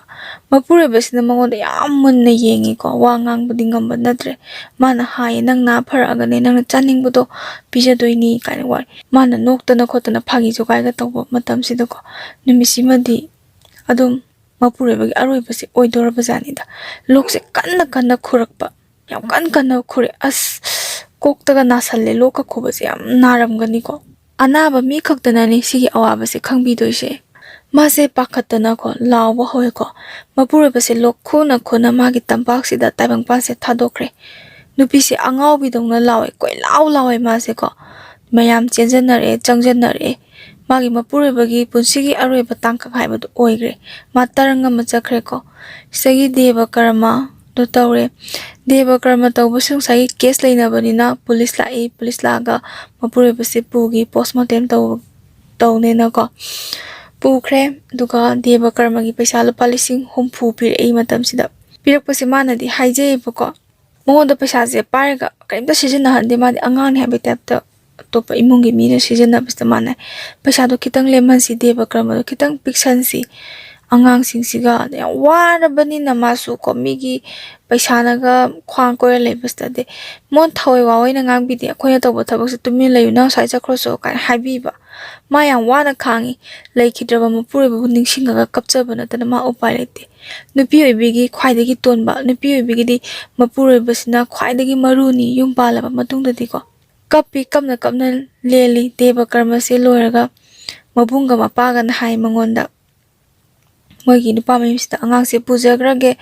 ꯃꯄꯨꯔꯣꯏꯕꯁꯤꯅ ꯃꯉꯣꯟꯗ ꯌꯥꯝ ꯃꯨꯟꯅ ꯌꯦꯡꯉꯤꯀꯣ, ꯋꯥ ꯉꯥꯡꯕꯗꯤ ꯉꯝꯕ ꯅꯠꯇ꯭ꯔꯦ꯫ ꯃꯥꯅ ꯍꯥꯏꯌꯦ, "ꯅꯪ ꯅꯥ ꯐꯔꯛꯑꯒꯅꯦ, ꯅꯪꯅ ꯆꯥꯅꯤꯡꯕꯗꯣ ꯄꯤꯖꯗꯣꯏꯅꯤ" ꯀꯥꯏꯅ ꯋꯥꯔꯤ꯫ ꯃꯥꯅ ꯅꯣꯛꯇꯅ ꯈꯣꯠꯇꯅ ꯐꯥꯒꯤ ꯖꯣꯒꯥꯏꯒ ꯇꯧꯕ ꯃꯇꯝꯁꯤꯗꯀꯣ, ꯅꯨꯃꯤꯠꯁꯤꯃꯗꯤ ꯑꯗꯨꯝ ꯃꯄꯨꯔꯣꯏꯕꯒꯤ ꯑꯔꯣꯏꯕꯁꯦ ꯑꯣꯏꯗꯣꯔꯕ ꯖꯥꯠꯅꯤꯗ꯫ ꯂꯣꯛꯁꯦ ꯀꯟꯅ ꯀꯟꯅ ꯈꯨꯔꯛꯄ, ꯌꯥꯝ ꯀꯟꯅ ꯀꯟꯅ ꯈꯨꯔꯦ꯫ ꯑꯁ, ꯀꯣꯛꯇꯒ ꯅꯥꯁꯜꯂꯦ, ꯂꯣꯛꯀ ꯈꯨꯕꯁꯦ ꯌꯥꯝ ꯅꯥꯔꯝꯒꯅꯤꯀꯣ꯫ ꯑꯅꯥꯕ ꯃꯤ ꯈꯛꯇꯅꯅꯦ ꯁꯤꯒꯤ ꯑꯋꯥꯕꯁꯦ ꯈꯪꯕꯤꯗꯣꯏꯁꯦ꯫ ꯃꯥꯁꯦ ꯄꯥꯈꯠꯇꯅꯀꯣ ꯂꯥꯎꯕ ꯍꯧꯋꯦꯀꯣ꯫ ꯃꯄꯨꯔꯣꯏꯕꯁꯦ ꯂꯣꯛ ꯈꯨꯅ ꯈꯨꯅ ꯃꯥꯒꯤ ꯇꯝꯄꯥꯛꯁꯤꯗ ꯇꯥꯏꯕꯪꯄꯥꯟꯁꯦ ꯊꯥꯗꯣꯛꯈ꯭ꯔꯦ꯫ ꯅꯨꯄꯤꯁꯦ ꯑꯉꯥꯎꯕꯤꯗꯧꯅ ꯂꯥꯎꯋꯦ, ꯀꯣꯏꯂꯥꯎ ꯂꯥꯎꯋꯦ ꯃꯥꯁꯦꯀꯣ꯫ ꯃꯌꯥꯝ ꯆꯦꯟꯖꯟꯅꯔꯛꯑꯦ, ꯆꯪꯖꯟꯅꯔꯛꯑꯦ꯫ ꯃꯥꯒꯤ ꯃꯄꯨꯔꯣꯏꯕꯒꯤ ꯄꯨꯟꯁꯤꯒꯤ ꯑꯔꯣꯏꯕ ꯇꯥꯡꯀꯛ ꯍꯥꯏꯕꯗꯨ ꯑꯣꯏꯈ꯭ꯔꯦ꯫ ꯃꯥ ꯇꯔꯪ ꯑꯃ ꯆꯠꯈ꯭ꯔꯦꯀꯣ꯫ ꯁꯤꯗꯒꯤ ꯗꯦꯕ ꯀꯔꯃꯗꯣ ꯇꯧꯔꯦ꯫ ꯗꯦꯕ ꯀꯔꯃ ꯇꯧꯕꯁꯨ ꯉꯁꯥꯏꯒꯤ ꯀꯦꯁ ꯂꯩꯅꯕꯅꯤꯅ ꯄꯨꯂꯤꯁ ꯂꯥꯛꯏ꯫ ꯄꯨꯂꯤꯁ ꯂꯥꯛꯑꯒ ꯃꯄꯨꯔꯣꯏꯕꯁꯦ ꯄꯨꯈꯤ, ꯄꯣꯁꯃꯣꯔꯇꯦꯝ ꯇꯧ-, ꯇꯧꯅꯦꯅꯀꯣ꯫ ꯄꯨꯈ꯭ꯔꯦ꯫ ꯑꯗꯨꯒ ꯗꯦꯕ ꯀꯔꯃꯒꯤ ꯄꯩꯁꯥ ꯂꯨꯄꯥ ꯂꯤꯁꯤꯡ ꯍꯨꯝꯐꯨ ꯄꯤꯔꯛꯏ ꯃꯇꯝꯁꯤꯗ꯫ ꯄꯤꯔꯛꯄꯁꯦ ꯃꯥꯅꯗꯤ ꯍꯥꯏꯖꯩꯌꯦꯕꯀꯣ, ꯃꯉꯣꯟꯗ ꯄꯩꯁꯥꯁꯦ ꯄꯥꯏꯔꯒ ꯀꯔꯤꯝꯇ ꯁꯤꯖꯤꯟꯅꯍꯟꯗꯦ꯫ ꯃꯥꯗꯤ ꯑꯉꯥꯡꯅꯤ ꯍꯥꯏꯕꯒꯤ ꯇꯥꯏꯞꯇ ꯑꯇꯣꯞꯄ ꯏꯃꯨꯡꯒꯤ ꯃꯤꯅ ꯁꯤꯖꯤꯟꯅꯕꯁꯤꯗ ꯃꯥꯅ ꯄꯩꯁꯥꯗꯣ ꯈꯤꯇꯪ ꯂꯦꯝꯍꯟꯁꯤ, ꯗꯦꯕ ꯀꯔꯃꯗꯣ ꯈꯤꯇꯪ ꯄꯤꯛꯁꯟꯁꯤ, ꯑꯉꯥꯡꯁꯤꯡꯁꯤꯒ ꯌꯥꯝ ꯋꯥꯔꯕꯅꯤꯅ ꯃꯥꯁꯨ ꯀꯣ, ꯃꯤꯒꯤ ꯄꯩꯁꯥꯅꯒ ꯈ꯭ꯋꯥꯡ ꯀꯣꯏꯔ ꯂꯩꯕꯁꯤꯗꯗꯤ ꯃꯣꯟ ꯊꯋꯥꯏ ꯋꯥ ꯑꯣꯏꯅ ꯉꯥꯡꯕꯤꯗꯦ꯫ "ꯑꯩꯈꯣꯏꯅ ꯇꯧꯕ ꯊꯕꯛꯁꯦ ꯇꯨꯃꯤꯟ ꯂꯩꯌꯨ, ꯅꯪ ꯁ꯭ꯋꯥꯏ ꯆꯠꯈ꯭ꯔꯣꯆꯣ" ꯀꯥꯏꯅ ꯍꯥꯏꯕꯤꯕ꯫ ꯃꯥ ꯌꯥꯝ ꯋꯥꯅ ꯈꯥꯡꯉꯤ꯫ ꯂꯩꯈꯤꯗ꯭ꯔꯕ ꯃꯄꯨꯔꯣꯏꯕꯕꯨ ꯅꯤꯡꯁꯤꯡꯉꯒ ꯀꯞꯆꯕ ꯅꯠꯇꯅ ꯃꯥ ꯎꯄꯥꯏ ꯂꯩꯇꯦ꯫ ꯅꯨꯄꯤ ꯑꯣꯏꯕꯤꯒꯤ ꯈ꯭ꯋꯥꯏꯗꯒꯤ ꯇꯣꯟꯕ, ꯅꯨꯄꯤ ꯑꯣꯏꯕꯤꯒꯤꯗꯤ ꯃꯄꯨꯔꯣꯏꯕꯁꯤꯅ ꯈ꯭ꯋꯥꯏꯗꯒꯤ ꯃꯔꯨꯅꯤ꯫ ꯌꯨꯝ ꯄꯥꯜꯂꯕ ꯃꯇꯨꯡꯗꯗꯤꯀꯣ꯫ ꯀꯞꯄꯤ, ꯀꯞꯅ ꯀꯞꯅ ꯂꯦꯜꯂꯤ꯫ ꯗꯦꯕ ꯀꯔꯃꯁꯦ ꯂꯣꯏꯔꯒ ꯃꯕꯨꯡꯒ ꯃꯄꯥꯒꯅ ꯍꯥꯏ ꯃꯉꯣꯟꯗ, ꯃꯣꯏꯒꯤ ꯅꯨꯄꯥ ꯃꯌꯨꯝꯁꯤꯗ ꯑꯉꯥꯡꯁꯦ ꯄꯨꯖꯈ꯭ꯔꯒꯦ,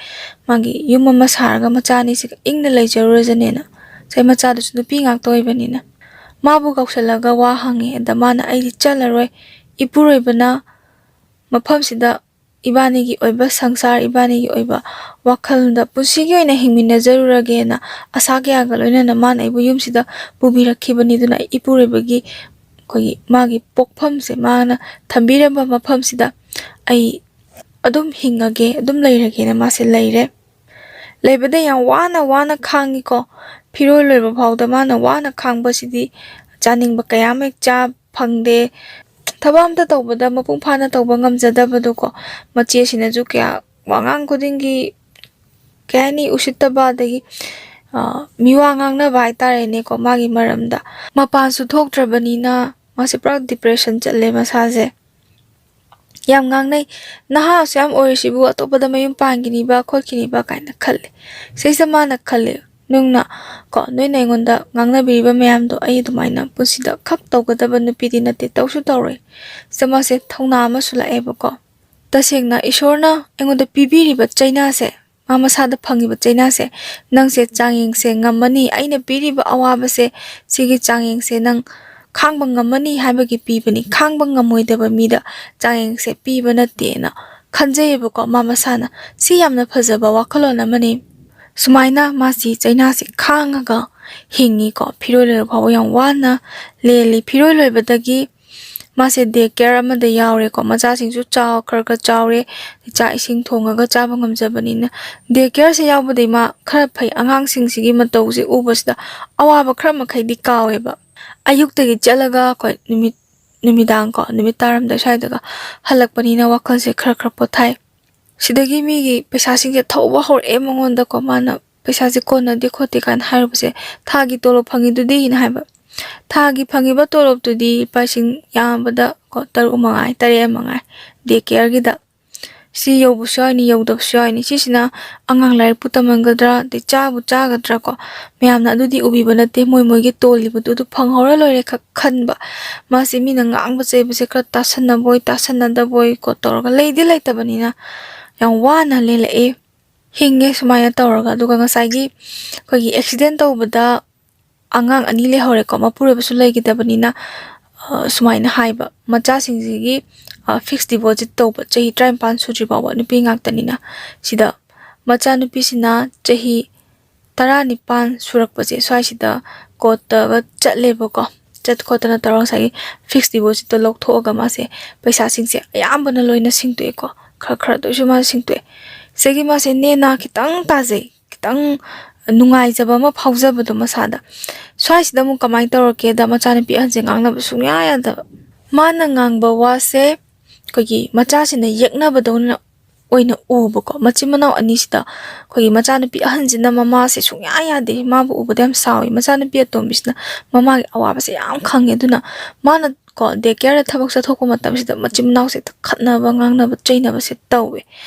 ꯃꯥꯒꯤ ꯌꯨꯝ ꯑꯃ ꯁꯥꯔꯒ ꯃꯆꯥ ꯑꯅꯤꯁꯤꯒ ꯏꯪꯅ ꯂꯩꯖꯔꯨꯔꯖꯅꯦꯅ꯫ ꯉꯁꯥꯏ ꯃꯆꯥꯗꯨꯁꯨ ꯅꯨꯄꯤ ꯉꯥꯛꯇ ꯑꯣꯏꯕꯅꯤꯅ꯫ ꯃꯥꯕꯨ ꯀꯧꯁꯜꯂꯒ ꯋꯥ ꯍꯪꯉꯦ꯫ ꯑꯗ ꯃꯥꯅ, "ꯑꯩꯗꯤ ꯆꯠꯂꯔꯣꯏ, ꯏꯄꯨꯔꯣꯏꯕꯅ ꯃꯐꯝꯁꯤꯗ ꯏꯕꯥꯅꯤꯒꯤ ꯑꯣꯏꯕ ꯁꯪꯁꯥꯔ, ꯏꯕꯥꯅꯤꯒꯤ ꯑꯣꯏꯕ ꯋꯥꯈꯜꯗ ꯄꯨꯟꯁꯤꯒꯤ ꯑꯣꯏꯅ ꯍꯤꯡꯃꯤꯟꯅꯖꯔꯨꯔꯒꯦꯅ ꯑꯁꯥ ꯀꯌꯥꯒ ꯂꯣꯏꯅꯅ ꯃꯥꯅ ꯑꯩꯕꯨ ꯌꯨꯝꯁꯤꯗ ꯄꯨꯕꯤꯔꯛꯈꯤꯕꯅꯤ꯫ ꯑꯗꯨꯅ ꯑꯩ ꯏꯄꯨꯔꯣꯏꯕꯒꯤ, ꯑꯩꯈꯣꯏꯒꯤ, ꯃꯥꯒꯤ ꯄꯣꯛꯐꯝꯁꯦ, ꯃꯥꯅ ꯊꯝꯕꯤꯔꯝꯕ ꯃꯐꯝꯁꯤꯗ ꯑꯩ ꯑꯗꯨꯝ ꯍꯤꯡꯉꯒꯦ, ꯑꯗꯨꯝ ꯂꯩꯔꯒꯦꯅ" ꯃꯥꯁꯦ ꯂꯩꯔꯦ꯫ ꯂꯩꯕꯗ ꯌꯥꯝ ꯋꯥꯅ ꯋꯥꯅ ꯈꯥꯡꯉꯤꯀꯣ꯫ ꯐꯤꯔꯣꯜ ꯂꯣꯏꯕ ꯐꯥꯎꯗ ꯃꯥꯅ ꯋꯥꯅ ꯈꯥꯡꯕꯁꯤꯗꯤ, ꯆꯥꯅꯤꯡꯕ ꯀꯌꯥ ꯑꯃ ꯍꯦꯛ ꯆꯥ ꯐꯪꯗꯦ꯫ ꯊꯕꯛ ꯑꯝꯇ ꯇꯧꯕꯗ ꯃꯄꯨꯡ ꯐꯥꯅ ꯇꯧꯕ ꯉꯝꯖꯗꯕꯗꯣꯀꯣ꯫ ꯃꯆꯦꯁꯤꯅꯁꯨ ꯀꯌꯥ, ꯋꯥꯉꯥꯡ ꯈꯨꯗꯤꯡꯒꯤ, ꯀꯩ ꯍꯥꯏꯅꯤ, ꯎꯁꯤꯠꯇꯕ, ꯑꯗꯒꯤ, ꯑ, ꯃꯤꯋꯥ ꯉꯥꯡꯅꯕ ꯍꯥꯏꯇꯥꯔꯦꯅꯦꯀꯣ, ꯃꯥꯒꯤ ꯃꯔꯝꯗ꯫ ꯃꯄꯥꯟꯁꯨ ꯊꯣꯛꯇ꯭ꯔꯕꯅꯤꯅ ꯃꯥꯁꯦ ꯄꯨꯔꯥ depression ꯆꯠꯂꯦ ꯃꯁꯥꯁꯦ꯫ ꯌꯥꯝ ꯉꯥꯡꯅꯩ꯫ "ꯅꯍꯥ ꯑꯁꯨꯛ ꯌꯥꯝ ꯑꯣꯏꯔꯤꯁꯤꯕꯨ ꯑꯇꯣꯞꯄꯗ ꯃꯌꯨꯝ ꯄꯥꯟꯈꯤꯅꯤꯕ ꯈꯣꯠꯈꯤꯅꯤꯕ" ꯀꯥꯏꯅ ꯈꯜꯂꯦ꯫ ꯁꯤꯁꯦ ꯃꯥꯅ ꯈꯜꯂꯦ, ꯅꯨꯡꯅ ꯀꯣ, "ꯅꯣꯏꯅ ꯑꯩꯉꯣꯟꯗ ꯉꯥꯡꯅꯕꯤꯔꯤꯕ ꯃꯌꯥꯝꯗꯣ ꯑꯩ ꯑꯗꯨꯃꯥꯏꯅ ꯄꯨꯟꯁꯤꯗ ꯈꯛ ꯇꯧꯒꯗꯕ ꯅꯨꯄꯤꯗꯤ ꯅꯠꯇꯦ, ꯇꯧꯁꯨ ꯇꯧꯔꯣꯏ"꯫ ꯁꯤꯗ ꯃꯥꯁꯦ ꯊꯧꯅꯥ ꯑꯃꯁꯨ ꯂꯥꯛꯑꯦꯕꯀꯣ꯫ ꯇꯁꯦꯡꯅ ꯏꯁꯣꯔꯅ ꯑꯩꯉꯣꯟꯗ ꯄꯤꯕꯤꯔꯤꯕ ꯆꯩꯅꯥꯁꯦ, ꯃꯥ ꯃꯁꯥꯗ ꯐꯪꯉꯤꯕ ꯆꯩꯅꯥꯁꯦ, ꯅꯪꯁꯦ ꯆꯥꯡꯌꯦꯡꯁꯦ ꯉꯝꯃꯅꯤ, ꯑꯩꯅ ꯄꯤꯔꯤꯕ ꯑꯋꯥꯕꯁꯦ, ꯁꯤꯒꯤ ꯆꯥꯡꯌꯦꯡꯁꯦ ꯅꯪ ꯈꯥꯡꯕ ꯉꯝꯃꯅꯤ ꯍꯥꯏꯕꯒꯤ ꯄꯤꯕꯅꯤ, ꯈꯥꯡꯕ ꯉꯝꯃꯣꯏꯗꯕ ꯃꯤꯗ ꯆꯥꯡꯌꯦꯡꯁꯦ ꯄꯤꯕ ꯅꯠꯇꯦꯅ ꯈꯟꯖꯩꯌꯦꯕꯀꯣ ꯃꯥ ꯃꯁꯥꯅ꯫ ꯁꯤ ꯌꯥꯝꯅ ꯐꯖꯕ ꯋꯥꯈꯜꯂꯣꯟ ꯑꯃꯅꯤ꯫ ꯁꯨꯃꯥꯏꯅ ꯃꯥꯁꯤ ꯆꯩꯅꯥꯁꯤ ꯈꯥꯡꯉꯒ ꯍꯤꯡꯉꯤꯀꯣ꯫ ꯐꯤꯔꯣꯏ ꯂꯣꯏꯕ ꯐꯥꯎꯕ ꯌꯥꯝ ꯋꯥꯅ ꯂꯦꯜꯂꯤ꯫ ꯐꯤꯔꯣꯏ ꯂꯣꯏꯕꯗꯒꯤ ꯃꯥꯁꯦ day care ꯑꯃꯗ ꯌꯥꯎꯔꯦꯀꯣ꯫ ꯃꯆꯥꯁꯤꯡꯁꯨ ꯆꯥꯎ-, ꯈꯔ ꯈꯔ ꯆꯥꯎꯔꯦ, ꯆꯥꯛ ꯏꯁꯤꯡ ꯊꯣꯡꯉꯒ ꯆꯥꯕ ꯉꯝꯖꯕꯅꯤꯅ꯫ Day careꯁꯦ ꯌꯥꯎꯕꯗꯒꯤ ꯃꯥ ꯈꯔ ꯐꯩ꯫ ꯑꯉꯥꯡꯁꯤꯡꯁꯤꯒꯤ ꯃꯇꯧꯁꯦ ꯎꯕꯁꯤꯗ ꯑꯋꯥꯕ ꯈꯔ ꯃꯈꯩꯗꯤ ꯀꯥꯎꯋꯦꯕ꯫ ꯑꯌꯨꯛꯇꯒꯤ ꯆꯠꯂꯒ ꯑꯩꯈꯣꯏ ꯅꯨꯃꯤꯠ ꯅꯨꯃꯤꯗꯥꯡ ꯀꯣ, ꯅꯨꯃꯤꯠ ꯇꯥꯔꯝꯗꯥꯏ ꯁ꯭ꯋꯥꯏꯗꯒ ꯍꯜꯂꯛꯄꯅꯤꯅ ꯋꯥꯈꯜꯁꯦ ꯈꯔ ꯈꯔ ꯄꯣꯊꯥꯏ꯫ ꯁꯤꯗꯒꯤ ꯃꯤꯒꯤ ꯄꯩꯁꯥꯁꯤꯡꯁꯦ ꯊꯧꯕ ꯍꯧꯔꯛꯑꯦ ꯃꯉꯣꯟꯗꯀꯣ꯫ ꯃꯥꯅ ꯄꯩꯁꯥꯁꯦ ꯀꯣꯟꯅꯗꯦ ꯈꯣꯠꯇꯦ ꯀꯥꯏꯅ ꯍꯥꯏꯔꯨꯕꯁꯦ, "ꯊꯥꯒꯤ ꯇꯣꯂꯣꯞ ꯐꯪꯉꯤꯗꯨꯗꯤ?" ꯍꯥꯏꯅ ꯍꯥꯏꯕ꯫ "ꯊꯥꯒꯤ ꯐꯪꯉꯤꯕ ꯇꯣꯂꯣꯞꯇꯨꯗꯤ ꯂꯨꯄꯥ ꯂꯤꯁꯤꯡ ꯌꯥꯝꯕꯗ ꯀꯣ ꯇꯔꯨꯛ ꯃꯉꯥꯏ, ꯇꯔꯦꯠ ꯃꯉꯥꯏ, ꯗꯦ ꯀꯦꯌꯔꯒꯤꯗ꯫ ꯁꯤ ꯌꯧꯕꯁꯨ ꯌꯥꯎꯏꯅꯤ, ꯌꯧꯗꯕꯁꯨ ꯌꯥꯎꯏꯅꯤ꯫ ꯁꯤꯁꯤꯅ ꯑꯉꯥꯡ ꯂꯥꯏꯔꯤꯛꯄꯨ ꯇꯝꯍꯟꯒꯗ꯭ꯔꯥ, ꯑꯗꯩ ꯆꯥꯕꯨ ꯆꯥꯒꯗ꯭ꯔꯥ ꯀꯣ, ꯃꯌꯥꯝꯅ ꯑꯗꯨꯗꯤ ꯎꯕꯤꯕ ꯅꯠꯇꯦ꯫ ꯃꯣꯏ ꯃꯣꯏꯒꯤ ꯇꯣꯜꯂꯤꯕꯗꯨ ꯑꯗꯨ ꯐꯪꯍꯧꯔ ꯂꯣꯏꯔꯦ ꯈꯛ ꯈꯟꯕ꯫ ꯃꯥꯁꯦ ꯃꯤꯅ ꯉꯥꯡꯕ ꯆꯩꯕꯁꯦ ꯈꯔ ꯇꯥꯁꯟꯅꯕꯣꯏ ꯇꯥꯁꯟꯅꯗꯕꯣꯏ ꯀꯣ ꯇꯧꯔꯒ ꯂꯩꯗꯤ ꯂꯩꯇꯕꯅꯤꯅ ꯌꯥꯝ ꯋꯥꯅ ꯂꯦꯜꯂꯛꯑꯦ, ꯍꯤꯡꯉꯦ ꯁꯨꯃꯥꯏꯅ ꯇꯧꯔꯒ꯫ ꯑꯗꯨꯒ ꯉꯁꯥꯏꯒꯤ ꯑꯩꯈꯣꯏꯒꯤ ꯑꯦꯛꯁꯤꯗꯦꯟ ꯇꯧꯕꯗ ꯑꯉꯥꯡ ꯑꯅꯤ ꯂꯩꯍꯧꯔꯦꯀꯣ, ꯃꯄꯨꯔꯣꯏꯕꯁꯨ ꯂꯩꯈꯤꯗꯕꯅꯤꯅ, ꯑ, ꯁꯨꯃꯥꯏꯅ ꯍꯥꯏꯕ, ꯃꯆꯥꯁꯤꯡꯁꯤꯒꯤ, ꯑ, ꯐꯤꯛꯁ ꯗꯤꯄꯣꯖꯤꯠ ꯇꯧꯕ ꯆꯍꯤ ꯇꯔꯥꯅꯤꯄꯥꯟ ꯁꯨꯗ꯭ꯔꯤ ꯐꯥꯎꯕ ꯅꯨꯄꯤ ꯉꯥꯛꯇꯅꯤꯅ꯫ ꯁꯤꯗ ꯃꯆꯥꯅꯨꯄꯤꯁꯤꯅ ꯆꯍꯤ ꯇꯔꯥꯅꯤꯄꯥꯟ ꯁꯨꯔꯛꯄꯁꯦ ꯁ꯭ꯋꯥꯏꯁꯤꯗ ꯀꯣꯔꯠꯇꯒ ꯆꯠꯂꯦꯕꯀꯣ꯫ ꯆꯠ ꯈꯣꯠꯇꯅ ꯇꯧꯔꯒ ꯉꯁꯥꯏꯒꯤ ꯐꯤꯛꯁ ꯗꯤꯄꯣꯖꯤꯠꯇꯣ ꯂꯧꯊꯣꯛꯑꯒ ꯃꯥꯁꯦ ꯄꯩꯁꯥꯁꯤꯡꯁꯦ ꯑꯌꯥꯝꯕꯅ ꯂꯣꯏꯅ ꯁꯤꯡꯗꯣꯛꯑꯦꯀꯣ꯫ ꯈꯔ ꯈꯔꯗ ꯑꯣꯏꯔꯁꯨ ꯃꯥꯁꯦ ꯁꯤꯡꯗꯣꯛꯑꯦ꯫ ꯁꯤꯗꯒꯤ ꯃꯥꯁꯦ ꯅꯦꯅꯥ ꯈꯤꯇꯪ ꯇꯥꯖꯩ, ꯈꯤꯇꯪ ꯅꯨꯡꯉꯥꯏꯖꯕ ꯑꯃ ꯐꯥꯎꯖꯕꯗꯣ ꯃꯁꯥꯗ꯫ ꯁ꯭ꯋꯥꯏꯁꯤꯗ ꯑꯃꯨꯛ ꯀꯃꯥꯏꯅ ꯇꯧꯔꯛꯀꯦꯗ, ꯃꯆꯥꯅꯨꯄꯤ ꯑꯍꯟꯁꯦ ꯉꯥꯡꯅꯕ ꯁꯨꯡꯌꯥ ꯌꯥꯗꯕ꯫ ꯃꯥꯅ ꯉꯥꯡꯕ ꯋꯥꯁꯦ ꯑꯩꯈꯣꯏꯒꯤ ꯃꯆꯥꯁꯤꯅ ꯌꯦꯛꯅꯕꯗꯧꯅ ꯑꯣꯏꯅ ꯎꯕꯀꯣ꯫ ꯃꯆꯤꯟ ꯃꯅꯥꯎ ꯑꯅꯤꯁꯤꯗ ꯑꯩꯈꯣꯏꯒꯤ ꯃꯆꯥꯅꯨꯄꯤ ꯑꯍꯟꯁꯤꯅ ꯃꯃꯥꯁꯦ ꯁꯨꯡꯌꯥ ꯌꯥꯗꯦ, ꯃꯥꯕꯨ ꯎꯕꯗ ꯌꯥꯝ ꯁꯥꯎꯏ꯫ ꯃꯆꯥꯅꯨꯄꯤ ꯑꯇꯣꯝꯕꯤꯁꯤꯅ ꯃꯃꯥꯒꯤ ꯑꯋꯥꯕꯁꯦ ꯌꯥꯝ ꯈꯪꯉꯦ꯫ ꯑꯗꯨꯅ ꯃꯥꯅ ꯀꯣ ꯗꯦ ꯀꯦꯌꯔꯗ ꯊꯕꯛ ꯆꯠꯊꯣꯛꯄ ꯃꯇꯝꯁꯤꯗ ꯃꯆꯤꯟ ꯃꯅꯥꯎꯁꯦ ꯈꯠꯅꯕ ꯉꯥꯡꯅꯕ ꯆꯩꯅꯕꯁꯦ ꯇꯧꯋꯦ꯫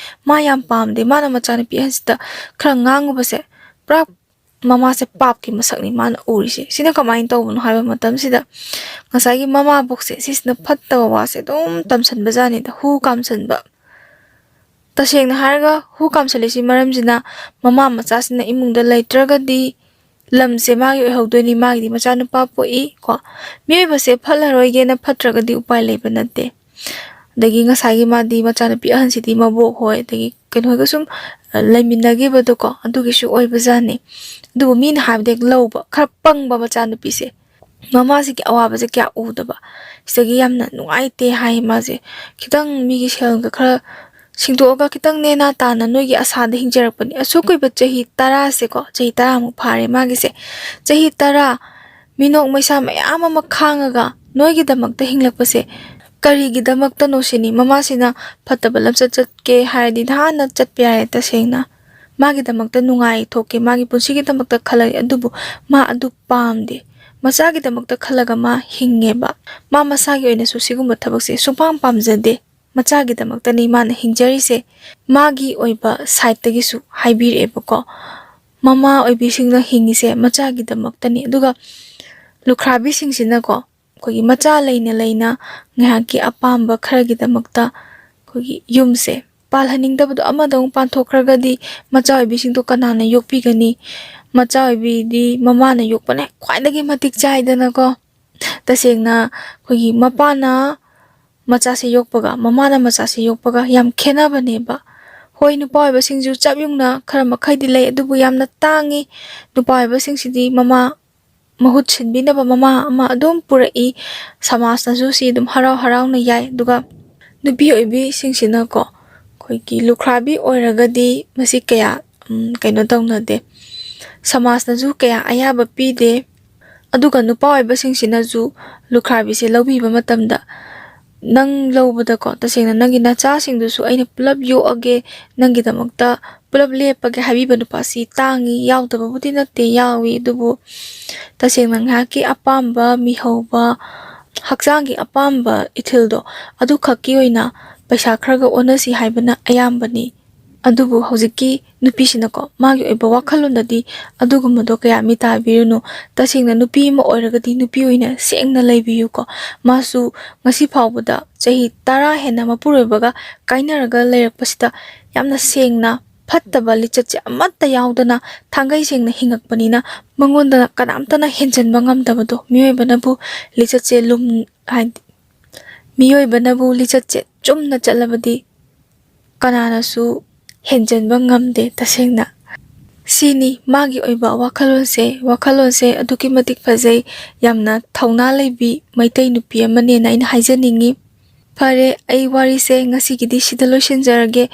ꯃꯥ ꯌꯥꯝ ꯄꯥꯝꯗꯦ꯫ ꯃꯥꯅ ꯃꯆꯥꯅꯨꯄꯤ ꯑꯍꯟꯁꯤꯗ ꯈꯔ ꯉꯥꯡꯉꯨꯕꯁꯦ ꯄꯨꯔꯥ ꯃꯃꯥꯁꯦ ꯄꯥꯞꯀꯤ ꯃꯁꯛꯅꯤ ꯃꯥꯅ ꯎꯔꯤꯁꯦ꯫ ꯁꯤꯅ ꯀꯃꯥꯏꯅ ꯇꯧꯕꯅꯣ ꯍꯥꯏꯕ ꯃꯇꯝꯁꯤꯗ ꯉꯁꯥꯏꯒꯤ ꯃꯃꯥꯕꯣꯛꯁꯦ ꯁꯤꯁꯤꯅ ꯐꯠꯇꯕ ꯋꯥꯁꯦ ꯑꯗꯨꯝ ꯇꯝꯁꯟꯕꯖꯥꯠꯅꯤꯗ, ꯍꯨ ꯀꯥꯝꯁꯟꯕ꯫ ꯇꯁꯦꯡꯅ ꯍꯥꯏꯔꯒ ꯍꯨ ꯀꯥꯝꯁꯜꯂꯤꯁꯤ ꯃꯔꯝꯁꯤꯅ ꯃꯃꯥ ꯃꯆꯥꯁꯤꯅ ꯏꯃꯨꯡꯗ ꯂꯩꯇ꯭ꯔꯒꯗꯤ ꯂꯝꯁꯦ ꯃꯥꯒꯤ ꯑꯣꯏꯍꯧꯗꯣꯏꯅꯤ, ꯃꯥꯒꯤꯗꯤ ꯃꯆꯥꯅꯨꯄꯥ ꯄꯣꯛꯏ ꯀꯣ꯫ ꯃꯤꯑꯣꯏꯕꯁꯦ ꯐꯠꯂꯔꯣꯏꯒꯦꯅ ꯐꯠꯇ꯭ꯔꯒꯗꯤ ꯎꯄꯥꯏ ꯂꯩꯕ ꯅꯠꯇꯦ꯫ ꯑꯗꯒꯤ ꯉꯁꯥꯏꯒꯤ ꯃꯥꯗꯤ ꯃꯆꯥꯅꯨꯄꯤ ꯑꯍꯟꯁꯤꯗꯤ ꯃꯕꯣꯛ ꯍꯣꯏ ꯑꯗꯒꯤ ꯀꯩꯅꯣꯒ ꯁꯨꯝ, ꯑ, ꯂꯩꯃꯤꯟꯅꯈꯤꯕꯗꯣ ꯀꯣ, ꯑꯗꯨꯒꯤꯁꯨ ꯑꯣꯏꯕꯖꯥꯠꯅꯤ꯫ ꯑꯗꯨꯕꯨ ꯃꯤꯅ ꯍꯥꯏꯕꯗ ꯍꯦꯛ ꯂꯧꯕ, ꯈꯔ ꯄꯪꯕ ꯃꯆꯥꯅꯨꯄꯤꯁꯦ꯫ ꯃꯃꯥꯁꯤꯒꯤ ꯑꯋꯥꯕꯁꯦ ꯀꯌꯥ ꯎꯗꯕ꯫ ꯁꯤꯗꯒꯤ ꯌꯥꯝꯅ ꯅꯨꯡꯉꯥꯏꯇꯦ ꯍꯥꯏ ꯃꯥꯁꯦ꯫ ꯈꯤꯇꯪ ꯃꯤꯒꯤ ꯁꯦꯜꯒ ꯈꯔ ꯁꯤꯡꯗꯣꯛꯑꯒ ꯈꯤꯇꯪ ꯅꯦꯅꯥ ꯇꯥꯅ ꯅꯣꯏꯒꯤ ꯑꯁꯥꯗ ꯍꯤꯡꯖꯔꯛꯄꯅꯤ꯫ ꯑꯁꯨꯛ ꯀꯨꯏꯕ ꯆꯍꯤ ꯇꯔꯥꯁꯦꯀꯣ, ꯆꯍꯤ ꯇꯔꯥꯃꯨꯛ ꯐꯥꯔꯦ ꯃꯥꯒꯤꯁꯦ꯫ ꯆꯍꯤ ꯇꯔꯥ ꯃꯤꯅꯣꯛ ꯃꯩꯁꯥ ꯃꯌꯥꯝ ꯑꯃ ꯈꯥꯡꯉꯒ ꯅꯣꯏꯒꯤꯗꯃꯛꯇ ꯍꯤꯡꯂꯛꯄꯁꯦ ꯀꯔꯤꯒꯤꯗꯃꯛꯇꯅꯣ ꯁꯤꯅꯤ꯫ ꯃꯃꯥꯁꯤꯅ ꯐꯠꯇꯕ ꯂꯝꯆꯠ ꯆꯠꯀꯦ ꯍꯥꯏꯔꯗꯤ ꯅꯍꯥꯟꯅ ꯆꯠꯄ ꯌꯥꯔꯦ꯫ ꯇꯁꯦꯡꯅ ꯃꯥꯒꯤꯗꯃꯛꯇ ꯅꯨꯡꯉꯥꯏ ꯊꯣꯛꯀꯦ, ꯃꯥꯒꯤ ꯄꯨꯟꯁꯤꯒꯤꯗꯃꯛꯇ ꯈꯜꯂꯛꯑꯦ, ꯑꯗꯨꯕꯨ ꯃꯥ ꯑꯗꯨ ꯄꯥꯝꯗꯦ꯫ ꯃꯆꯥꯒꯤꯗꯃꯛꯇ ꯈꯜꯂꯒ ꯃꯥ ꯍꯤꯡꯉꯦꯕ꯫ ꯃꯥ ꯃꯁꯥꯒꯤ ꯑꯣꯏꯅꯁꯨ ꯁꯤꯒꯨꯝꯕ ꯊꯕꯛꯁꯦ ꯁꯨꯡꯄꯥꯝ ꯄꯥꯝꯖꯗꯦ꯫ ꯃꯆꯥꯒꯤꯗꯃꯛꯇꯅꯤ ꯃꯥꯅ ꯍꯤꯡꯖꯔꯤꯁꯦ꯫ ꯃꯥꯒꯤ ꯑꯣꯏꯕ ꯁꯥꯏꯠꯇꯒꯤꯁꯨ ꯍꯥꯏꯕꯤꯔꯛꯑꯦꯕꯀꯣ, ꯃꯃꯥ ꯑꯣꯏꯕꯤꯁꯤꯡꯅ ꯍꯤꯡꯉꯤꯁꯦ ꯃꯆꯥꯒꯤꯗꯃꯛꯇꯅꯤ꯫ ꯑꯗꯨꯒ ꯂꯨꯈ꯭ꯔꯥꯕꯤꯁꯤꯡꯁꯤꯅꯀꯣ, ꯑꯩꯈꯣꯏꯒꯤ ꯃꯆꯥ ꯂꯩꯅ ꯂꯩꯅ ꯉꯥꯏꯍꯥꯛꯀꯤ ꯑꯄꯥꯝꯕ ꯈꯔꯒꯤꯗꯃꯛꯇ ꯑꯩꯈꯣꯏꯒꯤ ꯌꯨꯝꯁꯦ ꯄꯥꯜꯍꯟꯅꯤꯡꯗꯕꯗꯣ, ꯑꯃꯗ ꯑꯃꯨꯛ ꯄꯥꯟꯊꯣꯛꯈ꯭ꯔꯒꯗꯤ ꯃꯆꯥ ꯑꯣꯏꯕꯤꯁꯤꯡꯗꯣ ꯀꯅꯥꯅ ꯌꯣꯛꯄꯤꯒꯅꯤ? ꯃꯆꯥ ꯑꯣꯏꯕꯤꯗꯤ ꯃꯃꯥꯅ ꯌꯣꯛꯄꯅ ꯈ꯭ꯋꯥꯏꯗꯒꯤ ꯃꯇꯤꯛ ꯆꯥꯏꯗꯅꯀꯣ꯫ ꯇꯁꯦꯡꯅ ꯑꯩꯈꯣꯏꯒꯤ ꯃꯄꯥꯅ ꯃꯆꯥꯁꯦ ꯌꯣꯛꯄꯒ ꯃꯃꯥꯅ ꯃꯆꯥꯁꯦ ꯌꯣꯛꯄꯒ ꯌꯥꯝ ꯈꯦꯠꯅꯕꯅꯦꯕ꯫ ꯍꯣꯏ, ꯅꯨꯄꯥ ꯑꯣꯏꯕꯁꯤꯡꯁꯨ ꯆꯞ ꯌꯨꯡꯅ ꯈꯔ ꯃꯈꯩꯗꯤ ꯂꯩ, ꯑꯗꯨꯕꯨ ꯌꯥꯝꯅ ꯇꯥꯡꯉꯤ꯫ ꯅꯨꯄꯥ ꯑꯣꯏꯕꯁꯤꯡꯁꯤꯗꯤ ꯃꯃꯥ ꯃꯍꯨꯠ ꯁꯤꯟꯕꯤꯅꯕ ꯃꯃꯥ ꯑꯃ ꯑꯗꯨꯝ ꯄꯨꯔꯛꯏ꯫ ꯁꯃꯥꯖꯅꯁꯨ ꯁꯤ ꯑꯗꯨꯝ ꯍꯔꯥꯎ ꯍꯔꯥꯎꯅ ꯌꯥꯏ꯫ ꯑꯗꯨꯒ ꯅꯨꯄꯤ ꯑꯣꯏꯕꯤꯁꯤꯡꯁꯤꯅꯀꯣ, ꯑꯩꯈꯣꯏꯒꯤ ꯂꯨꯈ꯭ꯔꯥꯕꯤ ꯑꯣꯏꯔꯒꯗꯤ ꯃꯁꯤ ꯀꯌꯥ, ꯎꯝ, ꯀꯩꯅꯣ ꯇꯧꯅꯗꯦ꯫ ꯁꯃꯥꯖꯅꯁꯨ ꯀꯌꯥ ꯑꯌꯥꯕ ꯄꯤꯗꯦ꯫ ꯑꯗꯨꯒ ꯅꯨꯄꯥ ꯑꯣꯏꯕꯁꯤꯡꯁꯤꯅꯁꯨ ꯂꯨꯈ꯭ꯔꯥꯕꯤꯁꯦ ꯂꯧꯕꯤꯕ ꯃꯇꯝꯗ, ꯅꯪ ꯂꯧꯕꯗꯀꯣ, ꯇꯁꯦꯡꯅ ꯅꯪꯒꯤ ꯅꯆꯥꯁꯤꯡꯗꯨꯁꯨ ꯑꯩꯅ ꯄꯨꯂꯞ ꯌꯣꯛꯑꯒꯦ, ꯅꯪꯒꯤꯗꯃꯛꯇ ꯄꯨꯂꯞ ꯂꯦꯞꯄꯒꯦ ꯍꯥꯏꯕꯤꯕ ꯅꯨꯄꯥꯁꯤ ꯇꯥꯡꯉꯤ꯫ ꯌꯥꯎꯗꯕꯕꯨꯗꯤ ꯅꯠꯇꯦ, ꯌꯥꯎꯏ꯫ ꯑꯗꯨꯕꯨ ꯇꯁꯦꯡꯅ ꯉꯥꯏꯍꯥꯛꯀꯤ ꯑꯄꯥꯝꯕ, ꯃꯤꯍꯧꯕ, ꯍꯛꯆꯥꯡꯒꯤ ꯑꯄꯥꯝꯕ ꯏꯊꯤꯜꯗꯣ, ꯑꯗꯨꯈꯛꯀꯤ ꯑꯣꯏꯅ ꯄꯩꯁꯥ ꯈꯔꯒ ꯑꯣꯟꯅꯁꯤ ꯍꯥꯏꯕꯅ ꯑꯌꯥꯝꯕꯅꯤ꯫ ꯑꯗꯨꯕꯨ ꯍꯧꯖꯤꯛꯀꯤ ꯅꯨꯄꯤꯁꯤꯅꯀꯣ, ꯃꯥꯒꯤ ꯑꯣꯏꯕ ꯋꯥꯈꯜꯂꯣꯟꯗꯗꯤ ꯑꯗꯨꯒꯨꯝꯕꯗꯣ ꯀꯌꯥ ꯃꯤ ꯇꯥꯕꯤꯔꯨꯅꯨ꯫ ꯇꯁꯦꯡꯅ ꯅꯨꯄꯤ ꯑꯃ ꯑꯣꯏꯔꯒꯗꯤ ꯅꯨꯄꯤ ꯑꯣꯏꯅ ꯁꯦꯡꯅ ꯂꯩꯕꯤꯌꯨꯀꯣ꯫ ꯃꯥꯁꯨ ꯉꯁꯤ ꯐꯥꯎꯕꯗ ꯆꯍꯤ ꯇꯔꯥ ꯍꯦꯟꯅ ꯃꯄꯨꯔꯣꯏꯕꯒ ꯀꯥꯏꯅꯔꯒ ꯂꯩꯔꯛꯄꯁꯤꯗ ꯌꯥꯝꯅ ꯁꯦꯡꯅ, ꯐꯠꯇꯕ ꯂꯤꯆꯠꯁꯦ ꯑꯃꯠꯇ ꯌꯥꯎꯗꯅ ꯊꯥꯡꯒꯩ ꯁꯦꯡꯅ ꯍꯤꯡꯉꯛꯄꯅꯤꯅ, ꯃꯉꯣꯟꯗ ꯀꯅꯥꯝꯇꯅ ꯍꯦꯟꯖꯟꯕ ꯉꯝꯗꯕꯗꯣ꯫ ꯃꯤꯑꯣꯏꯕꯅꯕꯨ ꯂꯤꯆꯠꯁꯦ ꯂꯨꯝ-, ꯍꯥꯏꯗꯤ, ꯃꯤꯑꯣꯏꯕꯅꯕꯨ ꯂꯤꯆꯠꯁꯦ ꯆꯨꯝꯅ ꯆꯠꯂꯕꯗꯤ ꯀꯅꯥꯅꯁꯨ ꯍꯦꯟꯖꯟꯕ ꯉꯝꯗꯦ꯫ ꯇꯁꯦꯡꯅ ꯁꯤꯅꯤ ꯃꯥꯒꯤ ꯑꯣꯏꯕ ꯋꯥꯈꯜꯂꯣꯟꯁꯦ꯫ ꯋꯥꯈꯜꯂꯣꯟꯁꯦ ꯑꯗꯨꯛꯀꯤ ꯃꯇꯤꯛ ꯐꯖꯩ꯫ ꯌꯥꯝꯅ ꯊꯧꯅꯥ ꯂꯩꯕꯤ ꯃꯩꯇꯩ ꯅꯨꯄꯤ ꯑꯃꯅꯦꯅ ꯑꯩꯅ ꯍꯥꯏꯖꯅꯤꯡꯉꯤ꯫ ꯐꯔꯦ, ꯑꯩ ꯋꯥꯔꯤꯁꯦ ꯉꯁꯤꯒꯤꯗꯤ ꯁꯤꯗ ꯂꯣꯏꯁꯤꯟꯖꯔꯒꯦ꯫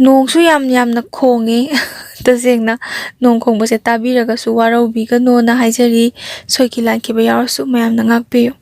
ꯅꯣꯡꯁꯨ ꯌꯥꯝ ꯌꯥꯝꯅ ꯈꯣꯡꯉꯦ꯫ ꯇꯁꯦꯡꯅ ꯅꯣꯡ ꯈꯣꯡꯕꯁꯦ ꯇꯥꯕꯤꯔꯒꯁꯨ ꯋꯥꯔꯧꯕꯤꯒꯅꯣꯅ ꯍꯥꯏꯖꯔꯤ꯫ ꯁꯣꯏꯈꯤ ꯂꯥꯟꯈꯤꯕ ꯌꯥꯎꯔꯁꯨ ꯃꯌꯥꯝꯅ ꯉꯥꯛꯄꯤꯌꯨ꯫